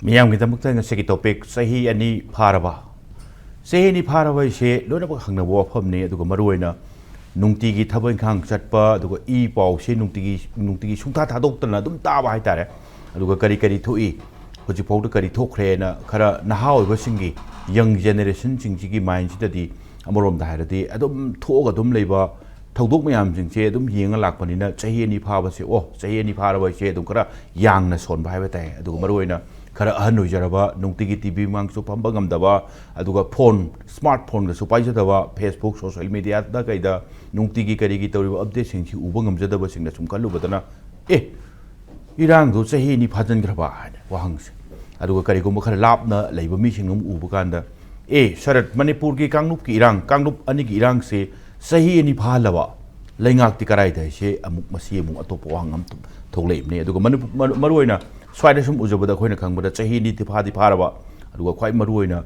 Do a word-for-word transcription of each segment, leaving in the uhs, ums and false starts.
ꯃꯤꯌꯥꯝꯒꯤꯗꯃꯛꯇ ꯉꯁꯤꯒꯤ ꯇꯣꯄꯤꯛ ꯆꯍꯤ ꯑꯅꯤ ꯐꯥꯔꯕ꯫ ꯆꯍꯤ ꯑꯅꯤ ꯐꯥꯔꯕ ꯍꯥꯏꯁꯦ ꯂꯣꯏꯅꯃꯛ ꯈꯪꯅꯕ ꯋꯥꯐꯝꯅꯤ, ꯑꯗꯨꯒ ꯃꯔꯨꯑꯣꯏꯅ ꯅꯨꯡꯇꯤꯒꯤ ꯊꯕꯛ ꯏꯪꯈꯥꯡ ꯆꯠꯄ, ꯑꯗꯨꯒ ꯏ ꯄꯥꯎꯁꯦ ꯅꯨꯡꯇꯤꯒꯤ, ꯅꯨꯡꯇꯤꯒꯤ ꯁꯨꯡꯊꯥ ꯊꯥꯗꯣꯛꯇꯅ ꯑꯗꯨꯝ ꯇꯥꯕ ꯍꯥꯏꯇꯥꯔꯦ꯫ ꯑꯗꯨꯒ ꯀꯔꯤ ꯀꯔꯤ ꯊꯣꯛꯏ, ꯍꯧꯖꯤꯛꯐꯥꯎꯗ ꯀꯔꯤ ꯊꯣꯛꯈ꯭ꯔꯦꯅ ꯈꯔ ꯅꯍꯥ ꯑꯣꯏꯕꯁꯤꯡꯒꯤ, ꯌꯪ ꯖꯦꯅꯦꯔꯦꯁꯟꯁꯤꯡꯁꯤꯒꯤ ꯃꯥꯏꯟꯁꯤꯗꯗꯤ ꯑꯃꯔꯣꯝꯗ ꯍꯥꯏꯔꯗꯤ ꯑꯗꯨꯝ ꯊꯣꯛꯑꯒ ꯑꯗꯨꯝ ꯂꯩꯕ ꯊꯧꯗꯣꯛ ꯃꯌꯥꯝꯁꯤꯡꯁꯦ ꯑꯗꯨꯝ ꯌꯦꯡꯉ ꯂꯥꯛꯄꯅꯤꯅ, ꯆꯍꯤ ꯑꯅꯤ ꯐꯥꯕꯁꯦ, ꯑꯣ, ꯆꯍꯤ ꯑꯅꯤ ꯐꯥꯔꯕ ꯍꯥꯏꯁꯦ ꯑꯗꯨꯝ ꯈꯔ ꯌꯥꯡꯅ ꯁꯣꯟꯕ ꯍꯥꯏꯕ ꯇꯥꯏ꯫ ꯑꯗꯨꯒ ꯃꯔꯨꯑꯣꯏꯅ ꯈꯔ ꯑꯍꯟ ꯑꯣꯏꯖꯔꯕ, ꯅꯨꯡꯇꯤꯒꯤ ꯇꯤ ꯚꯤ ꯃꯃꯥꯡꯁꯨ ꯐꯝꯕ ꯉꯝꯗꯕ, ꯑꯗꯨꯒ ꯐꯣꯟ, ꯁ꯭ꯃꯥꯔꯠ ꯐꯣꯟꯒꯁꯨ ꯄꯥꯏꯖꯗꯕ, ꯐꯦꯁꯕꯨꯛ, ꯁꯣꯁꯦꯜ ꯃꯦꯗꯤꯌꯥꯗ ꯀꯩꯗ ꯅꯨꯡꯇꯤꯒꯤ ꯀꯔꯤꯒꯤ ꯇꯧꯔꯤꯕ ꯑꯞꯗꯦꯠꯁꯤꯡꯁꯤ ꯎꯕ ꯉꯝꯖꯗꯕꯁꯤꯡꯅ ꯁꯨꯝ ꯈꯜꯂꯨꯕꯗꯅ, ꯑꯦ, ꯏꯔꯥꯡꯗꯣ ꯆꯍꯤ ꯑꯅꯤ ꯐꯥꯖꯤꯟꯈ꯭ꯔꯕ ꯍꯥꯏꯅ ꯋꯥꯍꯪꯁꯦ꯫ ꯑꯗꯨꯒ ꯀꯔꯤꯒꯨꯝꯕ ꯈꯔ ꯂꯥꯞꯅ ꯂꯩꯕ ꯃꯤꯁꯤꯡꯅ ꯑꯃꯨꯛ ꯎꯕ ꯀꯥꯟꯗ, ꯑꯦ, ꯁꯔꯠ, ꯃꯅꯤꯄꯨꯔꯒꯤ ꯀꯥꯡꯂꯨꯞꯀꯤ ꯏꯔꯥꯡ, ꯀꯥꯡꯂꯨꯞ ꯑꯅꯤꯒꯤ ꯏꯔꯥꯡꯁꯦ ꯆꯍꯤ ꯑꯅꯤ ꯐꯥꯍꯜꯂꯕ, ꯂꯩꯉꯥꯛꯇꯤ ꯀꯔꯥꯏꯗ ꯍꯥꯏꯁꯦ ꯑꯃꯨꯛ, ꯃꯁꯤ ꯑꯃꯨꯛ ꯑꯇꯣꯞꯄ ꯋꯥꯍꯪ ꯑꯃ ꯊꯣꯛꯂꯛꯏꯕꯅꯤ꯫ ꯑꯗꯨꯒ ꯃꯅꯤꯄꯨꯔ, ꯃꯔꯨ-, ꯃꯔꯨꯑꯣꯏꯅ ꯁ꯭ꯋꯥꯏꯗ ꯁꯨꯝ ꯎꯖꯕꯗ ꯑꯩꯈꯣꯏꯅ ꯈꯪꯕꯗ ꯆꯍꯤ ꯑꯅꯤꯗꯤ ꯐꯥꯗꯤ ꯐꯥꯔꯕ, ꯑꯗꯨꯒ ꯈ꯭ꯋꯥꯏ ꯃꯔꯨꯑꯣꯏꯅ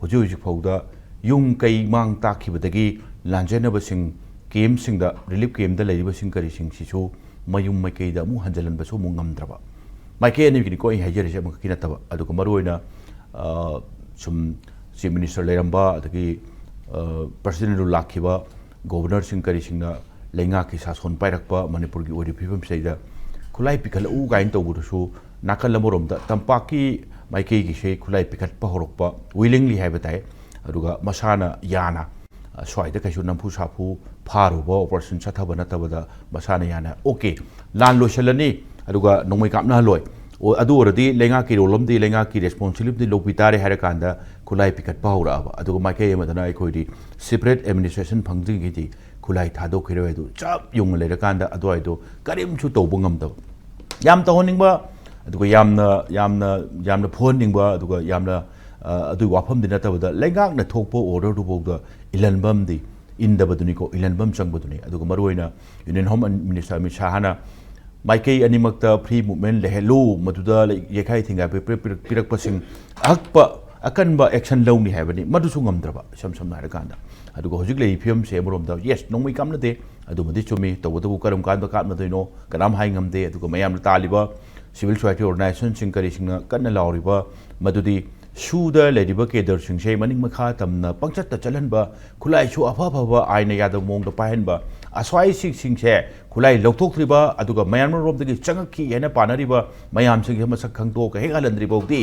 ꯍꯧꯖꯤꯛ ꯍꯧꯖꯤꯛ ꯐꯥꯎꯗ ꯌꯨꯝ ꯀꯩ ꯃꯥꯡ ꯇꯥꯛꯈꯤꯕꯗꯒꯤ ꯂꯥꯟꯖꯦꯟꯅꯕꯁꯤꯡ, ꯀꯦꯝꯞꯁꯤꯡꯗ, ꯔꯤꯂꯤꯐ ꯀꯦꯝꯞꯇ ꯂꯩꯔꯤꯕꯁꯤꯡ ꯀꯔꯤꯁꯤꯡꯁꯤꯁꯨ ꯃꯌꯨꯝ ꯃꯥꯏꯀꯩꯗ ꯑꯃꯨꯛ ꯍꯟꯖꯤꯜꯍꯟꯕꯁꯨ ꯑꯃꯨꯛ ꯉꯝꯗ꯭ꯔꯕ꯫ ꯃꯥꯏꯀꯩ ꯑꯅꯤꯒꯤꯅꯤꯀꯣ ꯑꯩ ꯍꯥꯏꯖꯔꯤꯁꯦ, ꯑꯃꯈꯛꯀꯤ ꯅꯠꯇꯕ꯫ ꯑꯗꯨꯒ ꯃꯔꯨꯑꯣꯏꯅ, ꯑ, ꯁꯨꯝ ꯆꯤꯐ ꯃꯤꯅꯤꯁꯇꯔ ꯂꯩꯔꯝꯕ, ꯑꯗꯒꯤ, ꯑ, ꯄ꯭ꯔꯁꯤꯗꯦꯟ ꯔꯨꯜ ꯂꯥꯛꯈꯤꯕ, ꯒꯣꯕꯔꯅꯔꯁꯤꯡ ꯀꯔꯤꯁꯤꯡꯅ ꯂꯩꯉꯥꯛꯀꯤ ꯁꯥꯁꯣꯟ ꯄꯥꯏꯔꯛꯄ ꯃꯅꯤꯄꯨꯔꯒꯤ ꯑꯣꯏꯔꯤꯕ ꯐꯤꯕꯝꯁꯤꯗꯩꯗ ꯈꯨꯠꯂꯥꯏ ꯄꯤꯈꯠꯂꯛꯎ ꯀꯥꯏꯅ ꯇꯧꯕꯗꯨꯁꯨ ꯅꯥꯀꯜ ꯑꯃꯔꯣꯝꯗ ꯇꯝꯄꯥꯛꯀꯤ ꯃꯥꯏꯀꯩꯒꯤꯁꯦ ꯈꯨꯠꯂꯥꯏ ꯄꯤꯈꯠꯄ ꯍꯧꯔꯛꯄ, ꯋꯤꯂꯤꯡꯂꯤ ꯍꯥꯏꯕ ꯇꯥꯏ꯫ ꯑꯗꯨꯒ ꯃꯁꯥꯅ ꯌꯥꯅ, ꯑ, ꯁ꯭ꯋꯥꯏꯗ ꯀꯩꯁꯨ ꯅꯝꯐꯨ ꯁꯥꯐꯨ ꯐꯥꯔꯨꯕ, ꯑꯣꯄꯔꯦꯁꯟ ꯆꯠꯊꯕ ꯅꯠꯇꯕꯗ ꯃꯁꯥꯅ ꯌꯥꯅ, "ꯑꯣꯀꯦ, ꯂꯥꯟ ꯂꯣꯏꯁꯤꯜꯂꯅꯤ, ꯑꯗꯨꯒ ꯅꯣꯡꯃꯩ ꯀꯥꯞꯅꯍꯜꯂꯣꯏ꯫ ꯑꯣ, ꯑꯗꯨ ꯑꯣꯏꯔꯗꯤ ꯂꯩꯉꯥꯛꯀꯤ ꯔꯣꯜ ꯑꯃꯗꯤ ꯂꯩꯉꯥꯛꯀꯤ ꯔꯦꯁꯄꯣꯟꯁꯤꯕꯤꯂꯤꯇꯤ ꯂꯧꯕꯤ ꯇꯥꯔꯦ" ꯍꯥꯏꯔꯀꯥꯟꯗ ꯈꯨꯠꯂꯥꯏ ꯄꯤꯈꯠꯄ ꯍꯧꯔꯛꯑꯕ꯫ ꯑꯗꯨꯒ ꯃꯥꯏꯀꯩ ꯑꯃꯗꯅ ꯑꯩꯈꯣꯏꯗꯤ ꯁꯦꯄꯔꯦꯠ ꯑꯦꯗꯃꯤꯅꯤꯁꯇ꯭ꯔꯦꯁꯟ ꯐꯪꯗ꯭ꯔꯤꯉꯩꯗꯤ ꯈꯨꯠꯂꯥꯏ ꯊꯥꯗꯣꯛꯈꯤꯔꯣꯏ꯫ ꯑꯗꯨ ꯆꯞ ꯌꯨꯡꯅ ꯂꯩꯔꯀꯥꯟꯗ ꯑꯗꯨꯋꯥꯏꯗꯣ ꯀꯔꯤꯝꯁꯨ ꯇꯧꯕ ꯉꯝꯗꯕ꯫ ꯌꯥꯝ ꯇꯧꯍꯟꯅꯤꯡꯕ, ꯑꯗꯨꯒ ꯌꯥꯝꯅ, ꯌꯥꯝꯅ, ꯌꯥꯝꯅ ꯐꯨꯍꯟꯅꯤꯡꯕ, ꯑꯗꯨꯒ ꯌꯥꯝꯅ, ꯑ, ꯑꯗꯨꯒꯤ ꯋꯥꯐꯝꯗꯤ ꯅꯠꯇꯕꯗ ꯂꯩꯉꯥꯛꯅ ꯊꯣꯛꯄ ꯑꯣꯔꯗꯔꯗꯨꯐꯥꯎꯗ ꯏꯜꯍꯟꯕ ꯑꯃꯗꯤ, ꯏꯟꯗꯕꯗꯨꯅꯤꯀꯣ, ꯏꯜꯍꯟꯕ ꯑꯃ ꯆꯪꯕꯗꯨꯅꯤ꯫ ꯑꯗꯨꯒ ꯃꯔꯨꯑꯣꯏꯅ ꯌꯨꯅꯤꯌꯟ ꯍꯣꯝ ꯃꯤꯅꯤꯁꯇꯔ ꯑꯃꯤꯠ ꯁꯥꯍꯅ ꯃꯥꯏꯀꯩ ꯑꯅꯤꯃꯛꯇ ꯐ꯭ꯔꯤ ꯃꯨꯚꯃꯦꯟ ꯂꯩꯍꯜꯂꯨ, ꯃꯗꯨꯗ ꯂꯩ-, ꯌꯩꯈꯥꯏ ꯊꯤꯡꯒꯥꯏ ꯄꯤꯔꯛ-, ꯄꯤꯔꯛ-, ꯄꯤꯔꯛꯄꯁꯤꯡ ꯑꯍꯛꯄ ꯑꯀꯟꯕ ꯑꯦꯛꯁꯟ ꯂꯧꯅꯤ ꯍꯥꯏꯕꯅꯤ꯫ ꯃꯗꯨꯁꯨ ꯉꯝꯗ꯭ꯔꯕ, ꯏꯁꯝ ꯁꯝꯅ ꯍꯥꯏꯔꯀꯥꯟꯗ꯫ ꯑꯗꯨꯒ ꯍꯧꯖꯤꯛ ꯂꯩꯔꯤꯕ ꯐꯤꯕꯝꯁꯦ ꯑꯃꯔꯣꯝꯗ, ꯌꯦꯁ, ꯅꯣꯡꯃꯩ ꯀꯥꯞꯅꯗꯦ, ꯑꯗꯨꯃꯗꯤ ꯆꯨꯝꯃꯤ, ꯇꯧꯕꯇꯕꯨ ꯀꯔꯝ ꯀꯥꯟꯗ ꯀꯥꯞꯅꯗꯣꯏꯅꯣ ꯀꯅꯥꯝ ꯍꯥꯏ ꯉꯝꯗꯦ꯫ ꯑꯗꯨꯒ ꯃꯌꯥꯝꯅ ꯇꯥꯜꯂꯤꯕ civil society organizationꯁꯤꯡ ꯀꯔꯤꯁꯤꯡꯅ ꯀꯟꯅ ꯂꯥꯎꯔꯤꯕ ꯃꯗꯨꯗꯤ ꯁꯨꯗ ꯂꯩꯔꯤꯕ cadreꯁꯤꯡꯁꯦ ꯃꯅꯤꯡ ꯃꯈꯥ ꯇꯝꯅ ꯄꯪꯆꯠꯇ ꯆꯠꯍꯟꯕ, ꯈꯨꯠꯂꯥꯏꯁꯨ ꯑꯐ ꯑꯐꯕ ꯑꯥꯏꯟꯅ ꯌꯥꯗꯕ ꯃꯑꯣꯡꯗ ꯄꯥꯏꯍꯟꯕ, ꯑꯁ꯭ꯋꯥꯏꯁꯤꯡꯁꯦ ꯈꯨꯠꯂꯥꯏ ꯂꯧꯊꯣꯛꯇ꯭ꯔꯤꯕ ꯑꯗꯨꯒ ꯃꯌꯥꯟꯃꯥꯔꯔꯣꯝꯗꯒꯤ ꯆꯪꯉꯛꯈꯤ ꯍꯥꯏꯅ ꯄꯥꯅꯔꯤꯕ ꯃꯌꯥꯝꯁꯤꯡꯁꯦ ꯃꯁꯛ ꯈꯪꯗꯣꯛꯑꯒ ꯍꯦꯛ ꯍꯜꯍꯟꯗ꯭ꯔꯤ ꯐꯥꯎꯗꯤ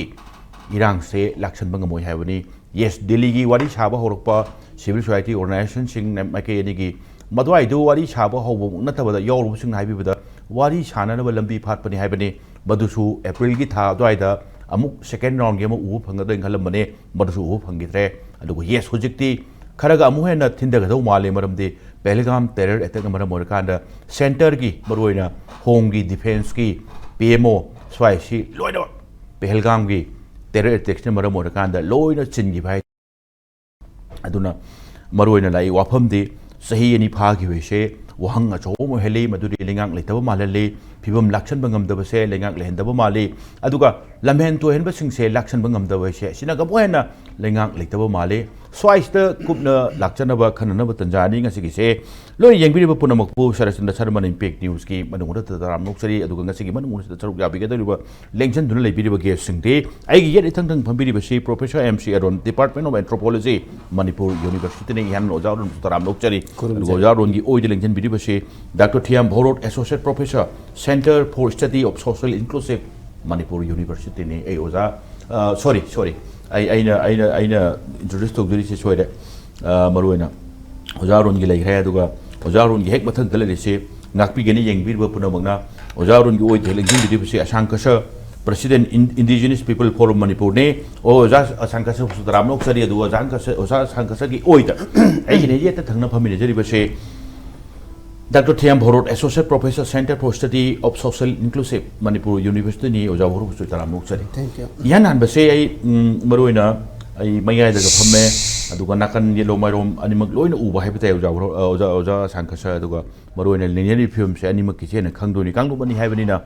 ꯏꯔꯥꯡꯁꯦ ꯂꯥꯛꯁꯟꯕ ꯉꯝꯃꯣꯏ ꯍꯥꯏꯕꯅꯤ꯫ Yes, ꯗꯤꯜꯂꯤꯒꯤ ꯋꯥꯔꯤ ꯁꯥꯕ ꯍꯧꯔꯛꯄ civil society organizationꯁꯤꯡ ꯃꯥꯏꯀꯩ ꯑꯅꯤꯒꯤ ꯃꯗꯨꯋꯥꯏꯗꯨ ꯋꯥꯔꯤ ꯁꯥꯕ ꯍꯧꯕꯃꯛ ꯅꯠꯇꯕꯗ ꯌꯥꯎꯔꯨꯕꯁꯤꯡꯅ ꯍꯥꯏꯕꯤꯕꯗ ꯋꯥꯔꯤ ꯁꯥꯅꯅꯕ ꯂꯝꯕꯤ ꯐꯥꯠꯄꯅꯤ ꯍꯥꯏꯕꯅꯤ꯫ ꯃꯗꯨꯁꯨ Aprilꯒꯤ ꯊꯥ ꯑꯗꯨꯋꯥꯏꯗ ꯑꯃꯨꯛ second roundꯒꯤ ꯑꯃ ꯎꯕ ꯐꯪꯒꯗ꯭ꯔꯥ ꯈꯜꯂꯝꯕꯅꯦ, ꯃꯗꯨꯁꯨ ꯎꯕ ꯐꯪꯈꯤꯗ꯭ꯔꯦ꯫ ꯑꯗꯨꯒ yes, ꯍꯧꯖꯤꯛꯇꯤ ꯈꯔꯒ ꯑꯃꯨꯛ ꯍꯦꯟꯅ ꯊꯤꯟꯊꯒꯗꯧ ꯃꯥꯜꯂꯤ, ꯃꯔꯝꯗꯤ ꯄꯦꯍꯜꯒꯥꯝ terror attackꯅ ꯃꯔꯝ ꯑꯣꯏꯔꯀꯥꯟꯗ centreꯒꯤ ꯃꯔꯨꯑꯣꯏꯅ homeꯒꯤ defenceꯀꯤ P M O ꯁ꯭ꯋꯥꯏꯁꯤ ꯂꯣꯏꯅꯃꯛ ꯄꯦꯍꯜꯒꯥꯝꯒꯤ terror attackꯁꯤꯅ ꯃꯔꯝ ꯑꯣꯏꯔꯀꯥꯟꯗ ꯂꯣꯏꯅ ꯆꯤꯟꯈꯤꯕ ꯍꯥꯏ꯫ ꯑꯗꯨꯅ ꯃꯔꯨꯑꯣꯏꯅ ꯂꯥꯛꯏ ꯋꯥꯐꯝꯗꯤ ꯆꯍꯤ ꯑꯅꯤ ꯐꯥꯈꯤꯕꯁꯦ ꯋꯥꯍꯪ ꯑꯆꯧꯕ ꯑꯃ ꯑꯣꯏꯍꯜꯂꯤ, ꯃꯗꯨꯗꯤ ꯂꯩꯉꯥꯛ ꯂꯩꯇꯕ ꯃꯥꯜꯍꯜꯂꯤ꯫ ꯐꯤꯕꯝ ꯂꯥꯛꯁꯟꯕ ꯉꯝꯗꯕꯁꯦ ꯂꯩꯉꯥꯛ ꯂꯩꯍꯟꯗꯕ ꯃꯥꯜꯂꯤ꯫ ꯑꯗꯨꯒ ꯂꯝꯍꯦꯟ ꯇꯣꯏꯍꯟꯕꯁꯤꯡꯁꯦ ꯂꯥꯛꯁꯟꯕ ꯉꯝꯗꯕꯁꯦ ꯑꯁꯤꯅ ꯑꯃꯨꯛ ꯍꯦꯟꯅ ꯂꯩꯉꯥꯛ ꯂꯩꯇꯕ ꯃꯥꯜꯂꯤ꯫ ꯁ꯭ꯋꯥꯏꯁꯤꯗ ꯀꯨꯞꯅ ꯂꯥꯛꯆꯅꯕ ꯈꯟꯅꯅꯕ ꯇꯟꯖꯥꯅꯤ ꯉꯁꯤꯒꯤꯁꯦ꯫ ꯂꯣꯏꯅ ꯌꯦꯡꯕꯤꯔꯤꯕ ꯄꯨꯝꯅꯃꯛꯄꯨ ꯁꯔꯠꯆꯟꯗ꯭ꯔ ꯁꯔꯃꯟ Impact Newsꯀꯤ ꯃꯅꯨꯡꯗ ꯇꯔꯥꯝꯅ ꯑꯣꯛꯆꯔꯤ꯫ ꯑꯗꯨꯒ ꯉꯁꯤꯒꯤ ꯃꯅꯨꯡꯗ ꯆꯔꯨꯛ ꯌꯥꯕꯤꯒꯗꯧꯔꯤꯕ ꯂꯦꯡꯖꯟꯗꯨꯅ ꯂꯩꯕꯤꯔꯤꯕ guestꯁꯤꯡꯗꯤ ꯑꯩꯒꯤ ꯌꯦꯠ ꯏꯊꯪ ꯊꯪ ꯐꯝꯕꯤꯔꯤꯕꯁꯤ Professor M C ꯑꯔꯣꯟ, Department of Anthropology, Manipur Universityꯅꯤ꯫ ꯏꯍꯥꯟ ꯑꯣꯖꯥ ꯑꯔꯣꯟꯕꯨ ꯇꯔꯥꯝꯅ ꯑꯣꯛꯆꯔꯤ꯫ ꯈꯨꯔꯨꯝꯖꯔꯤ꯫ ꯑꯗꯨꯒ ꯑꯣꯖꯥ ꯑꯔꯣꯟꯒꯤ ꯑꯣꯏꯗ ꯂꯦꯡꯖꯟꯕꯤꯔꯤꯕꯁꯤ Doctor T M Bhorot, Associate Professor, Centre for Study of Social Inclusive, Manipur Universityꯅꯤ꯫ ꯑꯩ ꯑꯣꯖꯥ, ꯑ, sorry, sorry, ꯑꯩ, ꯑꯩꯅ, ꯑꯩꯅ, ꯑꯩꯅ introduce ꯇꯧꯖꯔꯤꯁꯦ ꯁꯣꯏꯔꯦ꯫ ꯑ, ꯃꯔꯨꯑꯣꯏꯅ ꯑꯣꯖꯥ ꯑꯔꯣꯟꯒꯤ ꯂꯩꯈ꯭ꯔꯦ, ꯑꯗꯨꯒ ꯑꯣꯖꯥ ꯑꯔꯣꯟꯒꯤ ꯍꯦꯛ ꯃꯊꯪꯗ ꯂꯩꯔꯤꯁꯦ ꯉꯥꯛꯄꯤꯒꯅꯤ ꯌꯦꯡꯕꯤꯔꯤꯕ ꯄꯨꯝꯅꯃꯛꯅ꯫ ꯑꯣꯖꯥ ꯑꯔꯣꯟꯒꯤ ꯑꯣꯏꯗ ꯍꯦꯛ ꯂꯦꯡꯖꯟꯕꯤꯔꯤꯕꯁꯤ ꯑꯁꯥꯡ ꯀꯁꯔ, President, In-, Indigenous People Forum ꯃꯅꯤꯄꯨꯔꯅꯤ꯫ ꯑꯣ, ꯑꯣꯖꯥ ꯑꯁꯥꯡ ꯀꯁꯔꯕꯨꯁꯨ ꯇꯔꯥꯝꯅ ꯑꯣꯛꯆꯔꯤ꯫ ꯑꯗꯨꯒ ꯑꯣꯖꯥ ꯑꯁꯥꯡ ꯀꯁꯔ, ꯑꯣꯖꯥ ꯑꯁꯥꯡ ꯀꯁꯔꯒꯤ ꯑꯣꯏꯗ ꯑꯩꯒꯤꯅ ꯌꯦꯠꯇ ꯊꯪꯅ ꯐꯝꯃꯤꯟꯅꯖꯔꯤꯕꯁꯦ Doctor T M Bhorot, Associate Professor, Centre for Study of Social Inclusive, Manipur Universityꯅꯤ꯫ ꯑꯣꯖꯥ ꯚꯣꯔꯣꯠꯄꯨꯁꯨ ꯇꯔꯥꯝꯅ ꯑꯣꯛꯆꯔꯤ꯫ Thank you. ꯏꯍꯥꯟ ꯍꯥꯟꯕꯁꯦ ꯑꯩ, ꯎꯝ, ꯃꯔꯨꯑꯣꯏꯅ ꯑꯩ ꯃꯌꯥꯏꯗꯒ ꯐꯝꯃꯦ, ꯑꯗꯨꯒ ꯅꯥꯀꯟ ꯌꯦꯠꯂꯣꯝ ꯃꯥꯏꯔꯣꯝ ꯑꯅꯤꯃꯛ ꯂꯣꯏꯅ ꯎꯕ ꯍꯥꯏꯕ ꯇꯥꯏ ꯑꯣꯖꯥ ꯚꯣꯔꯣꯠ, ꯑ, ꯑꯣꯖꯥ, ꯑꯣꯖꯥ ꯑꯁꯥꯡ ꯀꯁꯔ꯫ ꯑꯗꯨꯒ ꯃꯔꯨꯑꯣꯏꯅ ꯂꯦꯡꯖꯟꯕꯤ ꯐꯤꯕꯝꯁꯦ ꯑꯅꯤꯃꯛꯀꯤꯁꯦ ꯍꯦꯟꯅ ꯈꯪꯗꯣꯏꯅꯤ꯫ ꯀꯥꯡꯂꯨꯞ ꯑꯅꯤ ꯍꯥꯏꯕꯅꯤꯅ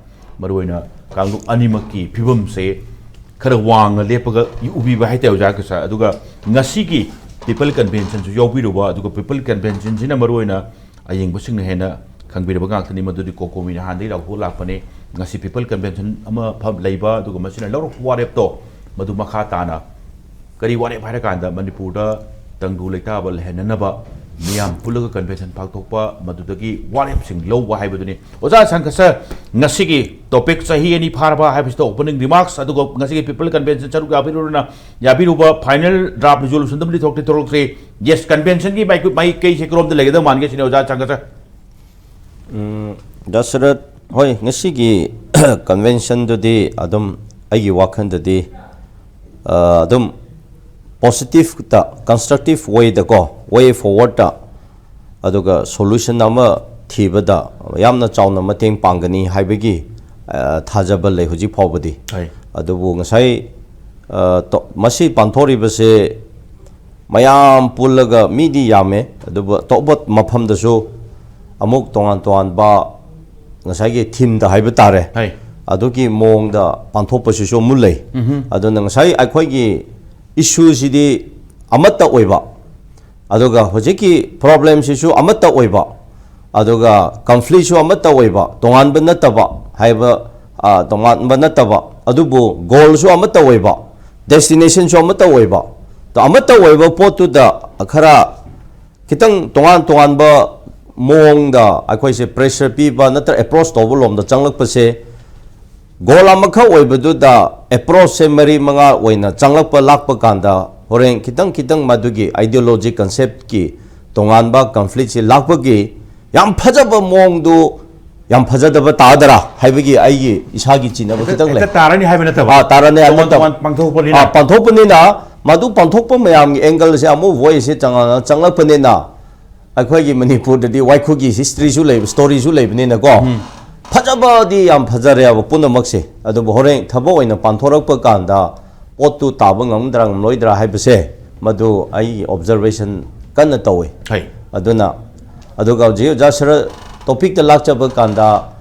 ꯃꯔꯨꯑꯣꯏꯅ ꯀꯥꯡꯂꯨꯞ ꯑꯅꯤꯃꯛꯀꯤ ꯐꯤꯕꯝꯁꯦ ꯈꯔ ꯋꯥꯡꯅ ꯂꯦꯞꯄꯒ ꯎꯕꯤꯕ ꯍꯥꯏ ꯇꯥꯏ ꯑꯣꯖꯥ ꯀꯁꯔ꯫ ꯑꯗꯨꯒ ꯉꯁꯤꯒꯤ People Conventionꯁꯨ ꯌꯥꯎꯕꯤꯔꯨꯕ, ꯑꯗꯨꯒ People Conventionꯁꯤꯅ ꯃꯔꯨꯑꯣꯏꯅ ꯑꯌꯦꯡꯕꯁꯤꯡꯅ ꯍꯦꯟꯅ ꯈꯪꯕꯤꯔꯕ ꯉꯥꯛꯇꯅꯤ, ꯃꯗꯨꯗꯤ ꯀꯣꯀꯣꯃꯤꯅ ꯍꯥꯟꯅꯗꯒꯤ ꯂꯥꯎꯊꯣꯛꯑ ꯂꯥꯛꯄꯅꯤ꯫ ꯉꯁꯤ ꯄꯤꯄꯜ ꯀꯟꯚꯦꯟꯁꯟ ꯑꯃ ꯐꯝ- ꯂꯩꯕ, ꯑꯗꯨꯒ ꯃꯁꯤꯅ ꯂꯧꯔꯛꯄ ꯋꯥꯔꯦꯞꯇꯣ ꯃꯗꯨ ꯃꯈꯥ ꯇꯥꯅ ꯀꯔꯤ ꯋꯥꯔꯦꯞ ꯍꯥꯏꯔꯀꯥꯟꯗ ꯃꯅꯤꯄꯨꯔꯗ ꯇꯪꯗꯨ ꯂꯩꯇꯥꯕ ꯂꯩꯍꯟꯅꯅꯕ ꯃꯤꯌꯥꯝ ꯄꯨꯜꯂꯒ ꯀꯟꯚꯦꯟꯁꯟ ꯄꯥꯡꯊꯣꯛꯄ, ꯃꯗꯨꯗꯒꯤ ꯋꯥꯔꯦꯞꯁꯤꯡ ꯂꯧꯕ ꯍꯥꯏꯕꯗꯨꯅꯤ꯫ ꯑꯣꯖꯥ ꯁꯪꯀꯔꯁ, ꯉꯁꯤꯒꯤ ꯇꯣꯄꯤꯛ ꯆꯍꯤ ꯑꯅꯤ ꯐꯥꯔꯕ ꯍꯥꯏꯕꯁꯤꯗ ꯑꯣꯄꯅꯤꯡ ꯔꯤꯃꯥꯔꯛꯁ, ꯑꯗꯨꯒ ꯉꯁꯤꯒꯤ ꯄꯤꯄꯜ ꯀꯟꯚꯦꯟꯁꯟ ꯁꯔꯨꯛ ꯌꯥꯕꯤꯔꯨꯔꯅ ꯌꯥꯕꯤꯔꯨꯕ ꯐꯥꯏꯅꯦꯜ ꯗ꯭ꯔꯥꯐ ꯔꯤꯖꯣꯂꯨꯁꯟꯗꯨꯃꯗꯤ ꯊꯣꯛꯇꯤ ꯊꯣꯛꯂꯛꯇ꯭ꯔꯤ꯫ ꯌꯦꯁ, ꯀꯟꯚꯦꯟꯁꯟꯒꯤ ꯃꯥꯏꯀꯩ- ꯃꯥꯏꯀꯩꯁꯦ ꯀꯔꯣꯝꯗ ꯂꯩꯒꯗꯕ ꯃꯥꯟꯒꯦ ꯁꯤꯅꯤ ꯑꯣꯖꯥ ꯁꯪꯀꯔꯁ꯫ ꯎꯝ, ꯗꯁꯔꯠ, ꯍꯣꯏ, ꯉꯁꯤꯒꯤ ꯀꯟꯚꯦꯟꯁꯟꯗꯨꯗꯤ ꯑꯗꯨꯝ ꯑꯩꯒꯤ ꯋꯥꯈꯜꯗꯗꯤ, ꯑ, ꯑꯗꯨꯝ ꯄꯣꯖꯤꯇꯤꯞꯇ, ꯀꯟꯁꯇ꯭ꯔꯛꯇꯤꯞ ꯋꯦꯗꯀꯣ, ꯋꯦ ꯐꯣꯔꯋꯥꯔꯗꯇ, ꯑꯗꯨꯒ ꯁꯣꯂꯨꯁꯟ ꯑꯃ ꯊꯤꯕꯗ ꯌꯥꯝꯅ ꯆꯥꯎꯅ ꯃꯇꯦꯡ ꯄꯥꯡꯒꯅꯤ ꯍꯥꯏꯕꯒꯤ, ꯑ, ꯊꯥꯖꯕ ꯂꯩ ꯍꯧꯖꯤꯛ ꯐꯥꯎꯕꯗꯤ꯫ ꯍꯣꯏ꯫ ꯑꯗꯨꯕꯨ ꯉꯁꯥꯏ, ꯑ, ꯇꯣ-, ꯃꯁꯤ ꯄꯥꯡꯊꯣꯛꯂꯤꯕꯁꯦ ꯃꯌꯥꯝ ꯄꯨꯜꯂꯒ ꯃꯤꯗꯤ ꯌꯥꯝꯃꯦ, ꯑꯗꯨꯕꯨ ꯑꯇꯣꯞꯄ ꯃꯐꯝꯗꯁꯨ ꯑꯃꯨꯛ ꯇꯣꯉꯥꯟ ꯇꯣꯉꯥꯟꯕ ꯉꯁꯥꯏꯒꯤ ꯊꯤꯝꯗ ꯍꯥꯏꯕ ꯇꯥꯔꯦ, ꯍꯣꯏ꯫ ꯑꯗꯨꯒꯤ ꯃꯑꯣꯡꯗ ꯄꯥꯡꯊꯣꯛꯄꯁꯤꯁꯨ ꯑꯃꯨꯛ ꯂꯩ꯫ ꯎꯝꯍꯨꯝ꯫ ꯑꯗꯨꯅ ꯉꯁꯥꯏ ꯑꯩꯈꯣꯏꯒꯤ ꯏꯁꯨꯁꯤꯗꯤ ꯑꯃꯠꯇ ꯑꯣꯏꯕ, ꯑꯗꯨꯒ ꯍꯧꯖꯤꯛꯀꯤ ꯄ꯭ꯔꯣꯕ꯭ꯂꯦꯝꯁꯤꯁꯨ ꯑꯃꯠꯇ ꯑꯣꯏꯕ, ꯑꯗꯨꯒ ꯀꯟꯐ꯭ꯂꯤꯛꯁꯨ ꯑꯃꯠꯇ ꯑꯣꯏꯕ, ꯇꯣꯉꯥꯟꯕ ꯅꯠꯇꯕ ꯍꯥꯏꯕ, ꯑ, ꯇꯣꯉꯥꯟꯕ ꯅꯠꯇꯕ, ꯑꯗꯨꯕꯨ ꯒꯣꯜꯁꯨ ꯑꯃꯠꯇ ꯑꯣꯏꯕ, ꯗꯦꯁꯇꯤꯅꯦꯁꯟꯁꯨ ꯑꯃꯠꯇ ꯑꯣꯏꯕ꯫ ꯇꯣ ꯑꯃꯠꯇ ꯑꯣꯏꯕ ꯄꯣꯠꯇꯨꯗ ꯈꯔ ꯈꯤꯇꯪ ꯇꯣꯉꯥꯟ ꯇꯣꯉꯥꯟꯕ ꯃꯑꯣꯡꯗ ꯑꯩꯈꯣꯏꯁꯦ ꯄ꯭ꯔꯦꯁꯔ ꯄꯤꯕ ꯅꯠꯇ꯭ꯔꯒ ꯑꯦꯄ꯭ꯔꯣꯁ ꯇꯧꯕ ꯂꯣꯝꯗ ꯆꯪꯂꯛꯄꯁꯦ, ꯒꯣꯜ ꯑꯃꯈꯛ ꯑꯣꯏꯕꯗꯨꯗ ꯑꯦꯄ꯭ꯔꯣꯁꯁꯦ ꯃꯔꯤ ꯃꯉꯥ ꯑꯣꯏꯅ ꯆꯪꯂꯛꯄ ꯂꯥꯛꯄ ꯀꯥꯟꯗ ꯍꯣꯔꯦꯟ ꯈꯤꯇꯪ ꯈꯤꯇꯪ ꯃꯗꯨꯒꯤ ꯑꯥꯏꯗꯤꯌꯣꯂꯣꯖꯤ ꯀꯟꯁꯦꯞꯀꯤ ꯇꯣꯉꯥꯟꯕ ꯀꯟꯐ꯭ꯂꯤꯛꯁꯦ ꯂꯥꯛꯄꯒꯤ ꯌꯥꯝ ꯐꯖꯕ ꯃꯑꯣꯡꯗꯨ ꯌꯥꯝ ꯐꯖꯗꯕ ꯇꯥꯗꯔꯥ ꯍꯥꯏꯕꯒꯤ ꯑꯩꯒꯤ ꯏꯁꯥꯒꯤ ꯆꯤꯡꯅꯕ ꯈꯤꯇꯪ ꯂꯩ꯫ ꯍꯦꯛꯇ ꯇꯥꯔꯅꯤ ꯍꯥꯏꯕ ꯅꯠꯇꯕ꯫ ꯑꯥ, ꯇꯥꯔꯅꯤ ꯍꯥꯏꯕ ꯇꯣꯉꯥꯟ ꯅꯠꯇꯕ꯫ ꯇꯣꯉꯥꯟ ꯄꯥꯡꯊꯣꯛꯄꯅꯤꯅ꯫ ꯑꯥ, ꯄꯥꯡꯊꯣꯛꯄꯅꯤꯅ ꯃꯗꯨ ꯄꯥꯡꯊꯣꯛꯄ ꯃꯌꯥꯝꯒꯤ ꯑꯦꯡꯒꯜꯁꯦ ꯑꯃꯨꯛ ꯚꯣꯏꯁꯁꯦ ꯆꯪꯉ-, ꯆꯪꯂꯛꯄꯅꯤꯅ ꯑꯩꯈꯣꯏꯒꯤ ꯃꯅꯤꯄꯨꯔꯗꯗꯤ ꯋꯥꯏꯈꯨꯒꯤ ꯍꯤꯁꯇ꯭ꯔꯤꯁꯨ ꯂꯩꯕ, ꯁ꯭ꯇꯣꯔꯤꯁꯨ ꯂꯩꯕꯅꯤꯅꯀꯣ꯫ ꯐꯖꯕꯗꯤ ꯌꯥꯝ ꯐꯖꯔꯦꯕ ꯄꯨꯝꯅꯃꯛꯁꯦ, ꯑꯗꯨꯕꯨ ꯍꯣꯔꯦꯟ ꯊꯕꯛ ꯑꯣꯏꯅ ꯄꯥꯡꯊꯣꯔꯛꯄ ꯀꯥꯟꯗ ꯄꯣꯠꯇꯨ ꯇꯥꯕ ꯉꯝꯗ꯭ꯔꯥ ꯉꯝꯂꯣꯏꯗ꯭ꯔꯥ ꯍꯥꯏꯕꯁꯦ ꯃꯗꯨ ꯑꯩꯒꯤ ꯑꯣꯕꯖꯔꯕꯦꯁꯟ ꯀꯟꯅ ꯇꯧꯋꯤ꯫ ꯍꯩ꯫ ꯑꯗꯨꯅ, ꯑꯗꯨꯒ ꯍꯧꯖꯤꯛ ꯑꯣꯖꯥ ꯁꯔ ꯇꯣꯄꯤꯛꯇ ꯂꯥꯛꯆꯕ ꯀꯥꯟꯗ